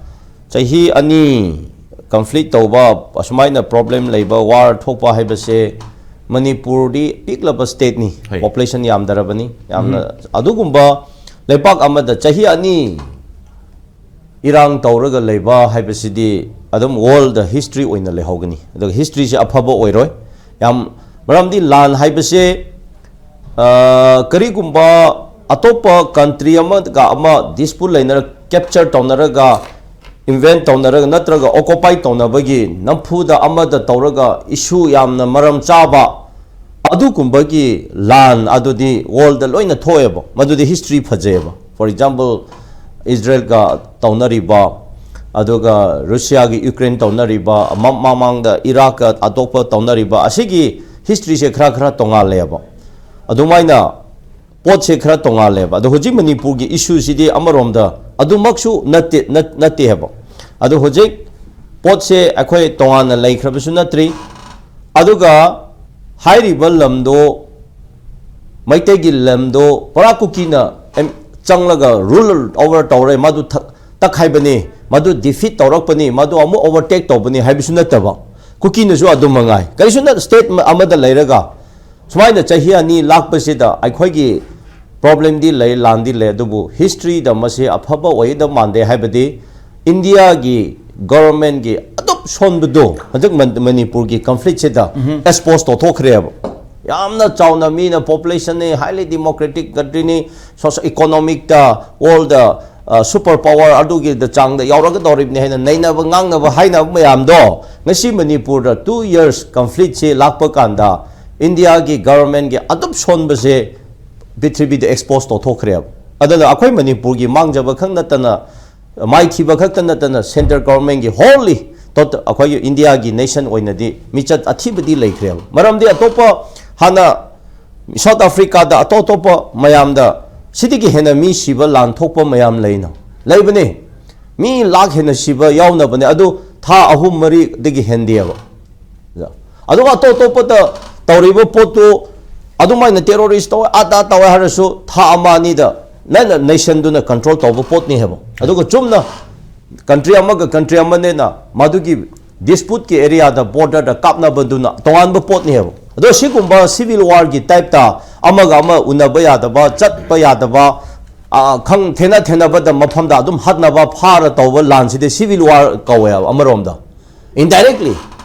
ꯆꯍꯤ ꯑꯅꯤ ꯀꯟꯐ꯭ꯂꯤꯛ ꯇꯧꯕ, ꯑꯁꯨꯃꯥꯏꯅ ꯄ꯭ꯔꯣꯕ꯭ꯂꯦꯝ ꯂꯩꯕ, ꯋꯥꯔ ꯊꯣꯛꯄ ꯍꯥꯏꯕꯁꯦ ꯃꯅꯤꯄꯨꯔꯗꯤ ꯄꯤꯛꯂꯕ ꯁ꯭ꯇꯦꯠꯅꯤ, ꯍꯣꯏ꯫ ꯄꯣꯄꯨꯂꯦꯁꯟ ꯌꯥꯝꯗꯔꯕꯅꯤ, ꯌꯥꯝꯅ ꯑꯗꯨꯒꯨꯝꯕ ꯂꯩꯕꯥꯛ ꯑꯃꯗ ꯆꯍꯤ ꯑꯅꯤ ꯏꯔꯥꯡ ꯇꯧꯔꯒ ꯂꯩꯕ ꯍꯥꯏꯕꯁꯤꯗꯤ ꯑꯗꯨꯝ ꯋꯥꯔꯜꯗ ꯍꯤꯁꯇ꯭ꯔꯤ ꯑꯣꯏꯅ ꯂꯩꯍꯧꯒꯅꯤ꯫ ꯑꯗꯨꯒ ꯍꯤꯁꯇ꯭ꯔꯤꯁꯦ ꯑꯐꯕ ꯑꯣꯏꯔꯣꯏ꯫ ꯌꯥꯝ ꯃꯔꯝꯗꯤ ꯂꯥꯟ ꯍꯥꯏꯕꯁꯦ, ꯑ, ꯀꯔꯤꯒꯨꯝꯕ ꯑꯇꯣꯞꯄ ꯀꯟꯇ꯭ꯔꯤ ꯑꯃꯒ ꯑꯃ ꯗꯤꯁꯄ꯭ꯌꯨꯠ ꯂꯩꯅꯔ ꯀꯦꯞꯆꯔ ꯇꯧꯅꯔꯒ, ꯏꯟꯚꯦꯟ ꯇꯧꯅꯔꯒ, ꯅꯠꯇ꯭ꯔꯒ ꯑꯣꯀꯨꯄꯥꯏ ꯇꯧꯅꯕꯒꯤ ꯅꯝꯐꯨꯗ ꯑꯃꯗ ꯇꯧꯔꯒ ꯏꯁꯨ ꯌꯥꯝꯅ ꯃꯔꯝ ꯆꯥꯕ ꯑꯗꯨꯒꯨꯝꯕꯒꯤ ꯂꯥꯟ ꯑꯗꯨꯗꯤ ꯋꯥꯔꯜꯗ ꯂꯣꯏꯅ ꯊꯣꯛꯑꯦꯕ꯫ ꯃꯗꯨꯗꯤ ꯍꯤꯁꯇ꯭ꯔꯤ ꯐꯖꯩꯑꯕ꯫ For example, ꯏꯖꯔꯦꯜꯒ ꯇꯧꯅꯔꯤꯕ, ꯑꯗꯨꯒ ꯔꯨꯁꯤꯌꯥꯒꯤ ꯌꯨꯀ꯭ꯔꯦꯟ ꯇꯧꯅꯔꯤꯕ, ꯃ-, ꯃꯃꯥꯡꯗ ꯏꯔꯥꯛꯀ ꯑꯇꯣꯞꯄ ꯇꯧꯅꯔꯤꯕ, ꯑꯁꯤꯒꯤ ꯍꯤꯁꯇ꯭ꯔꯤꯁꯦ ꯈꯔ ꯈꯔ ꯇꯣꯉꯥꯜꯂꯦꯕ꯫ ꯑꯗꯨꯃꯥꯏꯅ ꯄꯣꯠꯁꯦ ꯈꯔ ꯇꯣꯉꯥꯜꯂꯦꯕ꯫ ꯑꯗꯣ ꯍꯧꯖꯤꯛ ꯃꯅꯤꯄꯨꯔꯒꯤ ꯏꯁꯨꯁꯤꯗꯤ ꯑꯃꯔꯣꯝꯗ ꯑꯗꯨꯃꯛꯁꯨ ꯅꯠꯇꯦ, ꯅꯠ-, ꯅꯠꯇꯦ ꯍꯥꯏꯕ꯫ ꯑꯗꯣ ꯍꯧꯖꯤꯛ ꯄꯣꯠꯁꯦ ꯑꯩꯈꯣꯏ ꯇꯣꯉꯥꯟꯅ ꯂꯩꯈ꯭ꯔꯕꯁꯨ ꯅꯠꯇ꯭ꯔꯤ꯫ ꯑꯗꯨꯒ ꯍꯥꯏꯔꯤꯕ ꯂꯝꯗꯣ, ꯃꯩꯇꯩꯒꯤ ꯂꯝꯗꯣ ꯄꯨꯔꯥ ꯀꯨꯀꯤꯅ ꯑꯦꯝ-, ꯆꯪꯂꯒ ꯔꯨꯜ ꯑꯣꯚꯔ ꯇꯧꯔꯦ, ꯃꯗꯨ ꯊ-, ꯇꯛꯈꯥꯏꯕꯅꯤ, ꯃꯗꯨ ꯗꯤꯐꯤꯠ ꯇꯧꯔꯛꯄꯅꯤ, ꯃꯗꯨ ꯑꯃꯨꯛ ꯑꯣꯚꯔꯇꯦꯛ ꯇꯧꯕꯅꯤ ꯍꯥꯏꯕꯁꯨ ꯅꯠꯇꯕ, ꯀꯨꯀꯤꯅꯁꯨ ꯑꯗꯨꯝ ꯃꯉꯥꯏ꯫ ꯀꯔꯤꯁꯨ ꯅꯠ-, ꯁ꯭ꯇꯦꯠ ꯑꯃ-, ꯑꯃꯗ ꯂꯩꯔꯒ ꯁꯨꯃꯥꯏꯅ ꯆꯍꯤ ꯑꯅꯤ ꯂꯥꯛꯄꯁꯤꯗ ꯑꯩꯈꯣꯏꯒꯤ ꯄ꯭ꯔꯣꯕ꯭ꯂꯦꯝꯗꯤ ꯂꯩ, ꯂꯥꯟꯗꯤ ꯂꯩ, ꯑꯗꯨꯕꯨ ꯍꯤꯁꯇ꯭ꯔꯤꯗ ꯃꯁꯤ ꯑꯐꯕ ꯑꯣꯏꯒꯗꯕ ꯃꯥꯟꯗꯦ꯫ ꯍꯥꯏꯕꯗꯤ ꯏꯟꯗꯤꯌꯥꯒꯤ ꯒꯣꯚꯔꯟꯃꯦꯟꯒꯤ ꯑꯗꯨꯝ ꯁꯣꯟꯕꯗꯣ ꯍꯧꯖꯤꯛ ꯃꯟ-, ꯃꯅꯤꯄꯨꯔꯒꯤ ꯀꯟꯐ꯭ꯂꯤꯛꯁꯤꯗ ꯑꯦꯛꯁꯄꯣꯖ ꯇꯧꯊꯣꯛꯈ꯭ꯔꯦꯕ꯫ ꯌꯥꯝꯅ ꯆꯥꯎꯅ ꯃꯤꯅ ꯄꯣꯄꯨꯂꯦꯁꯟꯅꯤ, ꯍꯥꯏꯂꯤ ꯗꯤꯃꯣꯀ꯭ꯔꯦꯇꯤꯛ ꯀꯟꯇ꯭ꯔꯤꯅꯤ, ꯁꯣꯁꯤꯌꯣ ꯏꯀꯣꯅꯣꯃꯤꯛꯇ ꯋꯥꯔꯜꯗ, ꯑ, ꯁꯨꯄꯔ ꯄꯥꯋꯔ ꯑꯗꯨꯒꯤ ꯆꯥꯡꯗ ꯌꯥꯎꯔꯛꯀꯗꯧꯔꯤꯕꯅꯤ ꯍꯥꯏꯅ ꯅꯩꯅꯕ, ꯉꯥꯡꯅꯕ, ꯍꯥꯏꯅꯕ ꯃꯌꯥꯝꯗꯣ ꯉꯁꯤ ꯃꯅꯤꯄꯨꯔꯗ ꯇꯨ ꯌꯔꯁ ꯀꯟꯐ꯭ꯂꯤꯛꯁꯤ ꯂꯥꯛꯄ ꯀꯥꯟꯗ ꯏꯟꯗꯤꯌꯥꯒꯤ ꯒꯣꯚꯔꯟꯃꯦꯟꯒꯤ ꯑꯗꯨꯝ ꯁꯣꯟꯕꯁꯦ ꯄ꯭ꯔꯤꯊꯤꯕꯤꯗ ꯑꯦꯛꯁꯄꯣꯖ ꯇꯧꯊꯣꯛꯈ꯭ꯔꯦꯕ꯫ ꯑꯗꯨꯅ ꯑꯩꯈꯣꯏ ꯃꯅꯤꯄꯨꯔꯒꯤ ꯃꯥꯡꯖꯕ ꯈꯛ ꯅꯠꯇꯅ, ꯃꯥꯏꯊꯤꯕ ꯈꯛꯇ ꯅꯠꯇꯅ, ꯁꯦꯟꯇ꯭ꯔꯦꯜ ꯒꯣꯚꯔꯟꯃꯦꯟꯒꯤ ꯍꯣꯜꯂꯤ ꯇꯣꯇ-, ꯑꯩꯈꯣꯏꯒꯤ ꯏꯟꯗꯤꯌꯥꯒꯤ ꯅꯦꯁꯟ ꯑꯣꯏꯅꯗꯤ ꯃꯤꯆꯠ ꯑꯊꯤꯕꯗꯤ ꯂꯩꯈ꯭ꯔꯦꯕ꯫ ꯃꯔꯝꯗꯤ ꯑꯇꯣꯞꯄ ꯍꯥꯟꯅ ꯁꯥꯎꯠ ꯑꯐ꯭ꯔꯤꯀꯥꯗ ꯑꯇꯣꯞ ꯑꯇꯣꯞꯄ ꯃꯌꯥꯝꯗ ꯁꯤꯗꯒꯤ ꯍꯦꯟꯅ ꯃꯤ ꯁꯤꯕ ꯂꯥꯟ ꯊꯣꯛꯄ ꯃꯌꯥꯝ ꯂꯩꯅ, ꯂꯩꯕꯅꯤ꯫ ꯃꯤ ꯂꯥꯛ ꯍꯦꯟꯅ ꯁꯤꯕ ꯌꯥꯎꯅꯕꯅꯦ꯫ ꯑꯗꯨ ꯊꯥ ꯑꯍꯨꯝ ꯃꯔꯤꯗꯒꯤ ꯍꯦꯟꯗꯦꯕ꯫ ꯑꯗꯨꯒ ꯑꯇꯣꯞ ꯑꯇꯣꯞꯄꯗ ꯇꯧꯔꯤꯕ ꯄꯣꯠꯇꯨ ꯑꯗꯨꯃꯥꯏꯅ ꯇꯦꯔꯣꯔꯤꯁ ꯇꯧꯋꯦ, ꯑꯗꯥ ꯇꯧꯋꯦ ꯍꯥꯏꯔꯁꯨ ꯊꯥ ꯑꯃ ꯑꯅꯤꯗ ꯅꯪꯅ ꯅꯦꯁꯟꯗꯨꯅ ꯀꯟꯇ꯭ꯔꯣꯜ ꯇꯧꯕ ꯄꯣꯠꯅꯤ ꯍꯥꯏꯕ꯫ ꯑꯗꯨꯒ ꯆꯨꯝꯅ ꯀꯟꯇ꯭ꯔꯤ ꯑꯃꯒ ꯀꯟꯇ꯭ꯔꯤ ꯑꯃꯅꯦꯅ ꯃꯗꯨꯒꯤ ꯗꯤꯁꯄ꯭ꯌꯨꯠꯀꯤ ꯑꯦꯔꯤꯌꯥꯗ, ꯕꯣꯔꯗꯔꯗ ꯀꯥꯞꯅꯕꯗꯨꯅ ꯇꯣꯉꯥꯟꯕ ꯄꯣꯠꯅꯦꯕ꯫ ꯑꯗꯣ ꯁꯤꯒꯨꯝꯕ ꯁꯤꯚꯤꯜ ꯋꯥꯔꯒꯤ ꯇꯥꯏꯞꯇ ꯑꯃꯒ ꯑꯃ ꯎꯅꯕ ꯌꯥꯗꯕ, ꯆꯠꯄ ꯌꯥꯗꯕ, ꯑ, ꯈꯪ ꯊꯦꯡꯅ ꯊꯦꯡꯅꯕꯗ ꯃꯐꯝꯗ ꯑꯗꯨꯝ ꯍꯥꯠꯅꯕ ꯐꯥꯔ ꯇꯧꯕ ꯂꯥꯟꯁꯤꯗꯤ civil war ꯀꯧꯋꯦꯕ ꯑꯃꯔꯣꯝꯗ꯫ Indirectly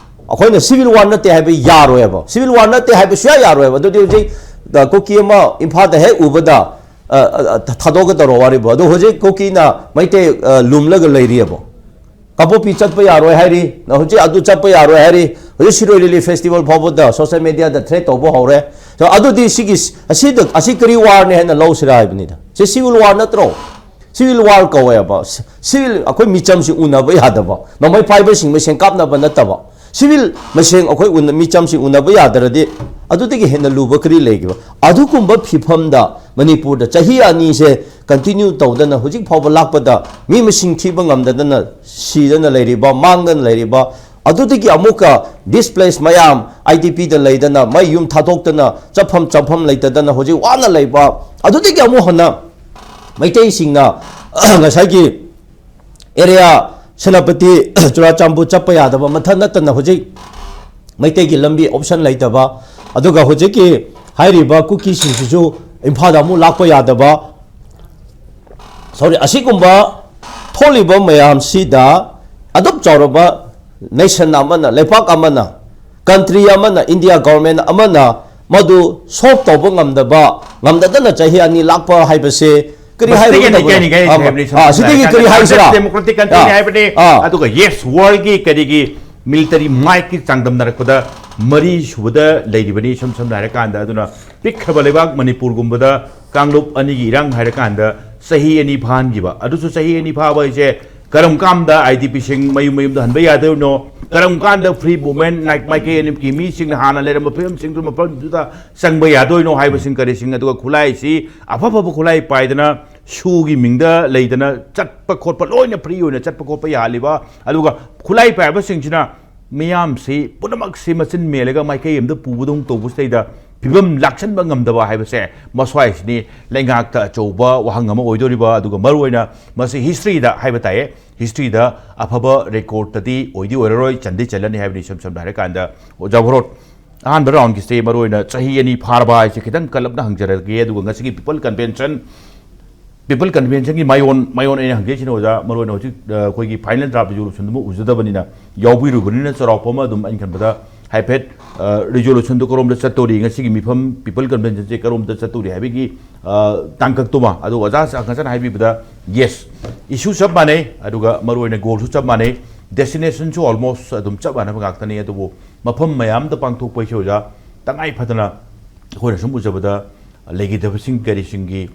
ꯑꯩꯈꯣꯏꯅ civil war ꯅꯠꯇꯦ ꯍꯥꯏꯕ ꯌꯥꯔꯣꯏꯕ꯫ Civil war ꯅꯠꯇꯦ ꯍꯥꯏꯕ ꯁꯨꯡꯌꯥ ꯌꯥꯔꯣꯏꯕ꯫ ꯑꯗꯨꯗꯤ ꯍꯧꯖꯤꯛ, ꯑ, ꯀꯨꯀꯤ ꯑꯃ ꯏꯝꯐꯥꯜꯗ ꯍꯦꯛ ꯎꯕꯗ, ꯑ, ꯑ, ꯑ, ꯊꯥꯗꯣꯛꯀꯗꯧꯔꯣ ꯋꯥꯔꯤꯕꯨ? ꯑꯗꯣ ꯍꯧꯖꯤꯛ ꯀꯨꯀꯤꯅ ꯃꯩꯇꯩ, ꯑ, ꯂꯨꯝꯂꯒ ꯂꯩꯔꯤꯑꯕ꯫ ꯀꯥꯡꯄꯣꯛꯄꯤ ꯆꯠꯄ ꯌꯥꯔꯣꯏ ꯍꯥꯏꯔꯤ, ꯅ ꯍꯧꯖꯤꯛ ꯑꯗꯨ ꯆꯠꯄ ꯌꯥꯔꯣꯏ ꯍꯥꯏꯔꯤ, ꯍꯧꯖꯤꯛ ꯁꯤꯔꯣꯏ ꯂꯤꯂꯤ festival ꯐꯥꯎꯕꯗ social media ꯗ threat ꯇꯧꯕ ꯍꯧꯔꯦ꯫ So ꯑꯗꯨꯗꯤ ꯁꯤꯒꯤ, ꯑꯁꯤꯗ, ꯑꯁꯤ ꯀꯔꯤ war ꯅꯤ ꯍꯥꯏꯅ ꯂꯧꯁꯤꯔꯥ ꯍꯥꯏꯕꯅꯤꯗ꯫ ꯁꯤ civil war ꯅꯠꯇ꯭ꯔꯣ? Civil war ꯀꯧꯋꯦꯕ꯫ Civil, ꯑꯩꯈꯣꯏ ꯃꯤꯆꯝꯁꯤ ꯎꯅꯕ ꯌꯥꯗꯕ, ꯅꯣꯡꯃꯩ ꯄꯥꯏꯕꯁꯤꯡ ꯃꯁꯦꯟ ꯀꯥꯞꯅꯕ ꯅꯠꯇꯕ, civil ꯃꯁꯦꯟ ꯑꯩꯈꯣꯏ ꯎꯅ-, ꯃꯤꯆꯝꯁꯤ ꯎꯅꯕ ꯌꯥꯗ꯭ꯔꯗꯤ ꯑꯗꯨꯗꯒꯤ ꯍꯦꯟꯅ ꯂꯨꯕ ꯀꯔꯤ ꯂꯩꯒꯦꯕ? ꯑꯗꯨꯒꯨꯝꯕ ꯐꯤꯐꯝꯗ ꯃꯅꯤꯄꯨꯔꯗ ꯆꯍꯤ ꯑꯅꯤꯁꯦ continue ꯇꯧꯗꯅ ꯍꯧꯖꯤꯛ ꯐꯥꯎꯕ ꯂꯥꯛꯄꯗ ꯃꯤ ꯃꯁꯤꯡ ꯊꯤꯕ ꯉꯝꯗꯗꯅ ꯁꯤꯗꯅ ꯂꯩꯔꯤꯕ, ꯃꯥꯡꯗꯅ ꯂꯩꯔꯤꯕ, ꯑꯗꯨꯗꯒꯤ ꯑꯃꯨꯛꯀ displace ꯃꯌꯥꯝ, I D P ꯗ ꯂꯩꯗꯅ, ꯃꯩ ꯌꯨꯝ ꯊꯥꯗꯣꯛꯇꯅ, ꯆꯠꯐꯝ ꯆꯪꯐꯝ ꯂꯩꯇꯗꯅ ꯍꯧꯖꯤꯛ ꯋꯥꯅ ꯂꯩꯕ, ꯑꯗꯨꯗꯒꯤ ꯑꯃꯨꯛ ꯍꯟꯅ ꯃꯩꯇꯩꯁꯤꯡꯅ ꯉꯁꯥꯏꯒꯤ area ꯁꯦꯅꯥꯄꯇꯤ, ꯆꯨꯔꯥꯆꯥꯟꯄꯨꯔ ꯆꯠꯄ ꯌꯥꯗꯕ ꯃꯊꯛ ꯅꯠꯇꯅ ꯍꯧꯖꯤꯛ ꯃꯩꯇꯩꯒꯤ ꯂꯝꯕꯤ option ꯂꯩꯇꯕ, ꯑꯗꯨꯒ ꯍꯧꯖꯤꯛꯀꯤ ꯍꯥꯏꯔꯤꯕ ꯀꯨꯀꯤꯁꯤꯡꯁꯤꯁꯨ ꯏꯝꯐꯥꯜꯗ ꯑꯃꯨꯛ ꯂꯥꯛꯄ ꯌꯥꯗꯕ, sorry, ꯑꯁꯤꯒꯨꯝꯕ ꯊꯣꯛꯂꯤꯕ ꯃꯌꯥꯝꯁꯤꯗ ꯑꯗꯨꯛ ꯆꯥꯎꯔꯕ nation ꯑꯃꯅ, ꯂꯩꯄꯥꯛ ꯑꯃꯅ, country ꯑꯃꯅ, India government ꯑꯃꯅ ꯃꯗꯨ solve ꯇꯧꯕ ꯉꯝꯗꯕ, ꯉꯝꯗꯗꯅ ꯆꯍꯤ ꯑꯅꯤ ꯂꯥꯛꯄ ꯍꯥꯏꯕꯁꯦ ꯀꯔꯤ ꯃꯁꯤꯗꯒꯤ ꯍꯥꯏꯔꯨꯒꯗꯕꯅꯣ? ꯍꯥꯏꯅꯤꯡꯉꯥꯏ ꯑꯥ, ꯂꯩꯇ꯭ꯔꯦ, ꯃꯅꯤꯄꯨꯔ ꯑꯥ, ꯁꯤꯗꯒꯤ ꯀꯔꯤ ꯍꯥꯏꯁꯤꯔꯥ? Democratic country ꯅꯤ ꯑꯥ, ꯍꯥꯏꯕꯅꯤ꯫ ꯑꯥ꯫ ꯑꯗꯨꯒ yes, world ꯒꯤ ꯀꯔꯤꯒꯤ military might ꯀꯤ ꯆꯥꯡꯗꯝꯅꯔꯛꯄꯗ ꯃꯔꯤ ꯁꯨꯕꯗ ꯂꯩꯔꯤꯕꯅꯤ, ꯏꯁꯝ ꯁꯝꯅ ꯍꯥꯏꯔꯀꯥꯟꯗ꯫ ꯑꯗꯨꯅ ꯄꯤꯛꯈ꯭ꯔꯕ ꯂꯩꯕꯥꯛ ꯃꯅꯤꯄꯨꯔꯒꯨꯝꯕꯗ ꯀꯥꯡꯂꯨꯞ ꯑꯅꯤꯒꯤ ꯏꯔꯥꯡ ꯍꯥꯏꯔꯀꯥꯟꯗ ꯆꯍꯤ ꯑꯅꯤ ꯐꯥꯍꯟꯈꯤꯕ, ꯑꯗꯨꯁꯨ ꯆꯍꯤ ꯑꯅꯤ ꯐꯥꯕ ꯍꯥꯏꯁꯦ ꯀꯔꯝ ꯀꯥꯟꯗ I D P ꯁꯤꯡ ꯃꯌꯨꯝ ꯃꯌꯨꯝꯗ ꯍꯟꯕ ꯌꯥꯗꯣꯏꯅꯣ, ꯀꯔꯝ ꯀꯥꯟꯗ free movement ꯅꯥꯏ-, ꯃꯥꯏꯀꯩ ꯑꯅꯤꯒꯤ ꯃꯤꯁꯤꯡꯅ ꯍꯥꯟꯅ ꯂꯩꯔꯝꯕ ꯐꯤꯕꯝꯁꯤꯡꯗꯨ ꯃꯐꯝꯗꯨꯗ ꯆꯪꯕ ꯌꯥꯗꯣꯏꯅꯣ ꯍꯥꯏꯕꯁꯤꯡ ꯀꯔꯤꯁꯤꯡ, ꯑꯗꯨꯒ ꯈꯨꯠꯂꯥꯏꯁꯤ ꯑꯐ ꯑꯐꯕ ꯈꯨꯠꯂꯥꯏ ꯄꯥꯏꯗꯅ ꯁꯨꯒꯤ ꯃꯤꯡꯗ ꯂꯩꯗꯅ ꯆꯠꯄ ꯈꯣꯠꯄ ꯂꯣꯏꯅ free ꯑꯣꯏꯅ ꯆꯠꯄ ꯈꯣꯠꯄ ꯌꯥꯍꯜꯂꯤꯕ, ꯑꯗꯨꯒ ꯈꯨꯠꯂꯥꯏ ꯄꯥꯏꯕꯁꯤꯡꯁꯤꯅ ꯃꯤꯌꯥꯝꯁꯤ ꯄꯨꯝꯅꯃꯛꯁꯤ ꯃꯆꯤꯟ ꯃꯦꯜꯂꯒ ꯃꯥꯏꯀꯩ ꯑꯃꯗ ꯄꯨꯕꯗꯧꯅ ꯇꯧꯕꯁꯤꯗꯩꯗ ꯐꯤꯕꯝ ꯂꯥꯛꯁꯟꯕ ꯉꯝꯗꯕ ꯍꯥꯏꯕꯁꯦ ꯃꯁ꯭ꯋꯥꯏꯁꯤꯅꯤ ꯂꯩꯉꯥꯛꯇ ꯑꯆꯧꯕ ꯋꯥꯍꯪ ꯑꯃ ꯑꯣꯏꯗꯣꯔꯤꯕ꯫ ꯑꯗꯨꯒ ꯃꯔꯨꯑꯣꯏꯅ ꯃꯁꯤ history ꯗ ꯍꯥꯏꯕ ꯇꯥꯏꯌꯦ, history ꯗ ꯑꯐꯕ record ꯇꯗꯤ ꯑꯣꯏꯗꯤ ꯑꯣꯏꯔꯔꯣꯏ, ꯆꯟꯗꯤ ꯆꯜꯂꯅꯤ ꯍꯥꯏꯕꯅꯤ꯫ ꯏꯁꯝ ꯁꯝꯅ ꯍꯥꯏꯔꯀꯥꯟꯗ ꯑꯣꯖꯥ ꯚꯣꯔꯣꯠ, ꯑꯍꯥꯟꯕ round ꯀꯤꯁꯦ ꯃꯔꯨꯑꯣꯏꯅ ꯆꯍꯤ ꯑꯅꯤ ꯐꯥꯔꯕ ꯍꯥꯏꯁꯦ ꯈꯤꯇꯪ ꯀꯜꯂꯞꯅ ꯍꯪꯖꯔꯒꯦ꯫ ꯑꯗꯨꯒ ꯉꯁꯤꯒꯤ People Convention ꯄꯤꯄꯜ ꯀꯟꯚꯦꯟꯁꯟꯒꯤ ꯃꯥꯏꯑꯣꯟ ꯃꯥꯏꯑꯣꯟ ꯑꯩꯅ ꯍꯪꯖꯩꯁꯤꯅ ꯑꯣꯖꯥ, ꯃꯔꯨꯑꯣꯏꯅ ꯍꯧꯖꯤꯛ ꯑꯩꯈꯣꯏꯒꯤ ꯐꯥꯏꯅꯦꯜ ꯗ꯭ꯔꯥꯐ ꯔꯤꯖꯣꯂꯨꯁꯟꯗꯨꯃ ꯎꯖꯗꯕꯅꯤꯅ, ꯌꯥꯎꯕꯤꯔꯨꯕꯅꯤꯅ, ꯆꯥꯎꯔꯥꯛꯄ ꯑꯃ ꯑꯗꯨꯝ ꯑꯩꯅ ꯈꯟꯕꯗ ꯍꯥꯏꯐꯦꯠ ꯔꯤꯖꯣꯂꯨꯁꯟꯗꯨ ꯀꯔꯣꯝꯗ ꯆꯠꯇꯧꯔꯤ, ꯉꯁꯤꯒꯤ ꯃꯤꯐꯝ ꯄꯤꯄꯜ ꯀꯟꯚꯦꯟꯁꯟꯁꯦ ꯀꯔꯣꯝꯗ ꯆꯠꯇꯧꯔꯤ ꯍꯥꯏꯕꯒꯤ ꯇꯥꯡꯀꯛꯇꯨꯃ꯫ ꯑꯗꯨ ꯑꯣꯖꯥ ꯉꯁꯥꯏꯅ ꯍꯥꯏꯕꯤꯕꯗ, ꯌꯦꯁ, ꯏꯁꯨ ꯆꯞ ꯃꯥꯟꯅꯩ, ꯑꯗꯨꯒ ꯃꯔꯨꯑꯣꯏꯅ ꯒꯣꯜꯁꯨ ꯆꯞ ꯃꯥꯟꯅꯩ, ꯗꯦꯁꯇꯤꯅꯦꯁꯟꯁꯨ ꯑꯣꯜꯃꯣꯁ ꯑꯗꯨꯝ ꯆꯞ ꯃꯥꯟꯅꯕ ꯉꯥꯛꯇꯅꯤ꯫ ꯑꯗꯨꯕꯨ ꯃꯐꯝ ꯃꯌꯥꯝꯗ ꯄꯥꯡꯊꯣꯛꯄ ꯍꯥꯏꯁꯦ ꯑꯣꯖꯥ, ꯇꯉꯥꯏ ꯐꯗꯅ ꯑꯩꯈꯣꯏꯅ ꯁꯨꯝ ꯎꯖꯕꯗ ꯂꯩꯈꯤꯗꯕꯁꯤꯡ ꯀꯔꯤꯁꯤꯡꯒꯤ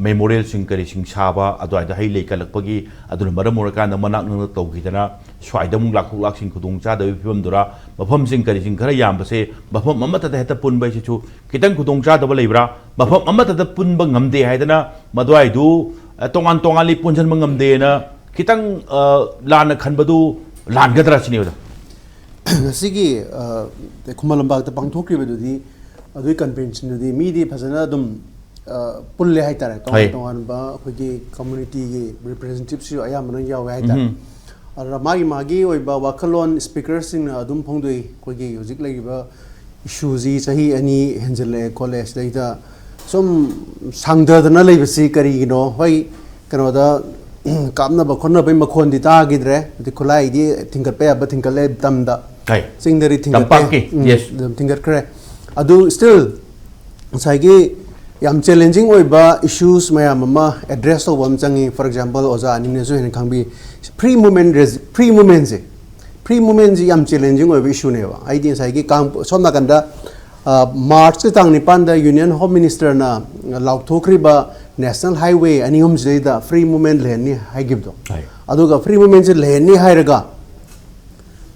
ꯃꯦꯃꯣꯔꯤꯌꯦꯜꯁꯤꯡ ꯀꯔꯤꯁꯤꯡ ꯁꯥꯕ, ꯑꯗꯨꯋꯥꯏꯗ ꯍꯩ ꯂꯩ ꯀꯠꯂꯛꯄꯒꯤ, ꯑꯗꯨꯅ ꯃꯔꯝ ꯑꯣꯏꯔꯀꯥꯟꯗ ꯃꯅꯥꯛ ꯅꯛꯅ ꯇꯧꯈꯤꯗꯅ ꯁ꯭ꯋꯥꯏꯗ ꯑꯃꯨꯛ ꯂꯥꯛꯊꯣꯛ ꯂꯥꯛꯁꯤꯟ ꯈꯨꯗꯣꯡ ꯆꯥꯗꯕꯒꯤ ꯐꯤꯕꯝꯗꯨꯔ, ꯃꯐꯝꯁꯤꯡ ꯀꯔꯤꯁꯤꯡ ꯈꯔ ꯌꯥꯝꯕꯁꯦ ꯃꯐꯝ ꯑꯃꯠꯇꯗ ꯍꯦꯛꯇ ꯄꯨꯟꯕ ꯍꯥꯏꯁꯤꯁꯨ ꯈꯤꯇꯪ ꯈꯨꯗꯣꯡ ꯆꯥꯗꯕ ꯂꯩꯕ꯭ꯔꯥ? ꯃꯐꯝ ꯑꯃꯠꯇꯗ ꯄꯨꯟꯕ ꯉꯝꯗꯦ ꯍꯥꯏꯗꯅ ꯃꯗꯨꯋꯥꯏꯗꯨ ꯇꯣꯉꯥꯟ ꯇꯣꯉꯥꯟꯂꯤ ꯄꯨꯟꯁꯤꯟꯕ ꯉꯝꯗꯦꯅ ꯈꯤꯇꯪ ꯂꯥꯟꯅ ꯈꯟꯕꯗꯨ ꯂꯥꯟꯒꯗ꯭ꯔꯥ ꯁꯤꯅꯦꯕꯗ꯫ ꯉꯁꯤꯒꯤ ꯈꯨꯃꯟ ꯂꯝꯄꯥꯛꯇ ꯄꯥꯡꯊꯣꯛꯈ꯭ꯔꯤꯕꯗꯨꯗꯤ, ꯑꯗꯨꯒꯤ ꯀꯟꯚꯦꯟꯁꯟꯗꯨꯗꯤ ꯃꯤꯗꯤ ꯐꯖꯅ ꯑꯗꯨꯝ ꯄꯨꯜꯂꯦ ꯍꯥꯏꯇꯥꯔꯦ꯫ ꯇꯣꯉꯥꯟ ꯇꯣꯉꯥꯟꯕ ꯑꯩꯈꯣꯏꯒꯤ ꯀꯝꯃꯨꯅꯤꯇꯤꯒꯤ ꯔꯤꯄ꯭ꯔꯖꯦꯟꯇꯦꯇꯤꯞꯁꯨ ꯑꯌꯥꯝꯕꯅ ꯌꯥꯎꯋꯦ ꯍꯥꯏꯇꯥꯔꯦ꯫ ꯑꯗꯨꯅ ꯃꯥꯒꯤ ꯃꯥꯒꯤ ꯑꯣꯏꯕ ꯋꯥꯈꯜꯂꯣꯟ ꯁ꯭ꯄꯤꯀꯔꯁꯤꯡꯅ ꯑꯗꯨꯝ ꯐꯣꯡꯗꯣꯛꯏ꯫ ꯑꯩꯈꯣꯏꯒꯤ ꯍꯧꯖꯤꯛ ꯂꯩꯔꯤꯕ ꯏꯁꯨꯁꯤ ꯆꯍꯤ ꯑꯅꯤ ꯍꯦꯟꯖꯜꯂꯛꯑꯦ ꯈꯣꯠꯂꯦ, ꯁꯤꯗꯩꯗ ꯁꯨꯝ ꯁꯥꯡꯊꯗꯅ ꯂꯩꯕꯁꯤ ꯀꯔꯤꯒꯤꯅꯣ? ꯍꯣꯏ, ꯀꯩꯅꯣꯗ ꯀꯥꯞꯅꯕ ꯈꯣꯠꯅꯕꯒꯤ ꯃꯈꯣꯟꯗꯤ ꯇꯥꯈꯤꯗ꯭ꯔꯦ, ꯑꯗꯩ ꯈꯨꯠꯂꯥꯏꯗꯤ ꯊꯤꯡꯒꯠꯄ ꯌꯥꯕ ꯊꯤꯡꯒꯠꯂꯦ ꯇꯝꯗ꯫ ꯆꯤꯡꯗꯗꯤ ꯊꯤꯡꯒꯠꯇꯦ꯫ ꯇꯝꯄꯥꯛꯀꯤ, ꯎꯝ, yes꯫ ꯑꯗꯨꯝ ꯊꯤꯡꯒꯠꯈ꯭ꯔꯦ꯫ ꯑꯗꯨ still ꯉꯁꯥꯏꯒꯤ ꯌꯥꯝ ꯆꯦꯂꯦꯟꯖꯤꯡ ꯑꯣꯏꯕ ꯏꯁꯨꯁ ꯃꯌꯥꯝ ꯑꯃ ꯑꯦꯗ꯭ꯔꯦꯁ ꯇꯧꯕ ꯑꯃ ꯆꯪꯉꯤ꯫ For example, ꯑꯣꯖꯥ ꯑꯅꯤꯅꯁꯨ ꯍꯦꯟꯅ ꯈꯪꯕꯤ, ꯐ꯭ꯔꯤ ꯃꯨꯚꯃꯦꯟ, ꯐ꯭ꯔꯤ ꯃꯨꯚꯃꯦꯟꯁꯦ, ꯐ꯭ꯔꯤ ꯃꯨꯚꯃꯦꯟꯁꯤ ꯌꯥꯝ ꯆꯦꯂꯦꯟꯖꯤꯡ ꯑꯣꯏꯕ ꯏꯁꯨꯅꯦꯕ꯫ ꯑꯩꯗꯤ ꯉꯁꯥꯏꯒꯤ ꯀꯥꯡ-, ꯁꯣꯝ ꯅꯥꯀꯟꯗ ꯃꯥꯔꯆꯀꯤ ꯇꯥꯡ ꯅꯤꯄꯥꯟꯗ ꯌꯨꯅꯤꯌꯟ ꯍꯣꯝ ꯃꯤꯅꯤꯁꯇꯔꯅ ꯂꯥꯎꯊꯣꯛꯈ꯭ꯔꯤꯕ ꯅꯦꯁꯅꯦꯜ ꯍꯥꯏꯋꯦ ꯑꯅꯤ ꯑꯍꯨꯝꯁꯤꯗꯩꯗ ꯐ꯭ꯔꯤ ꯃꯨꯚꯃꯦꯟ ꯂꯩꯍꯟꯅꯤ ꯍꯥꯏꯈꯤꯕꯗꯣ꯫ ꯑꯗꯨꯒ ꯐ꯭ꯔꯤ ꯃꯨꯚꯃꯦꯟꯁꯦ ꯂꯩꯍꯟꯅꯤ ꯍꯥꯏꯔꯒ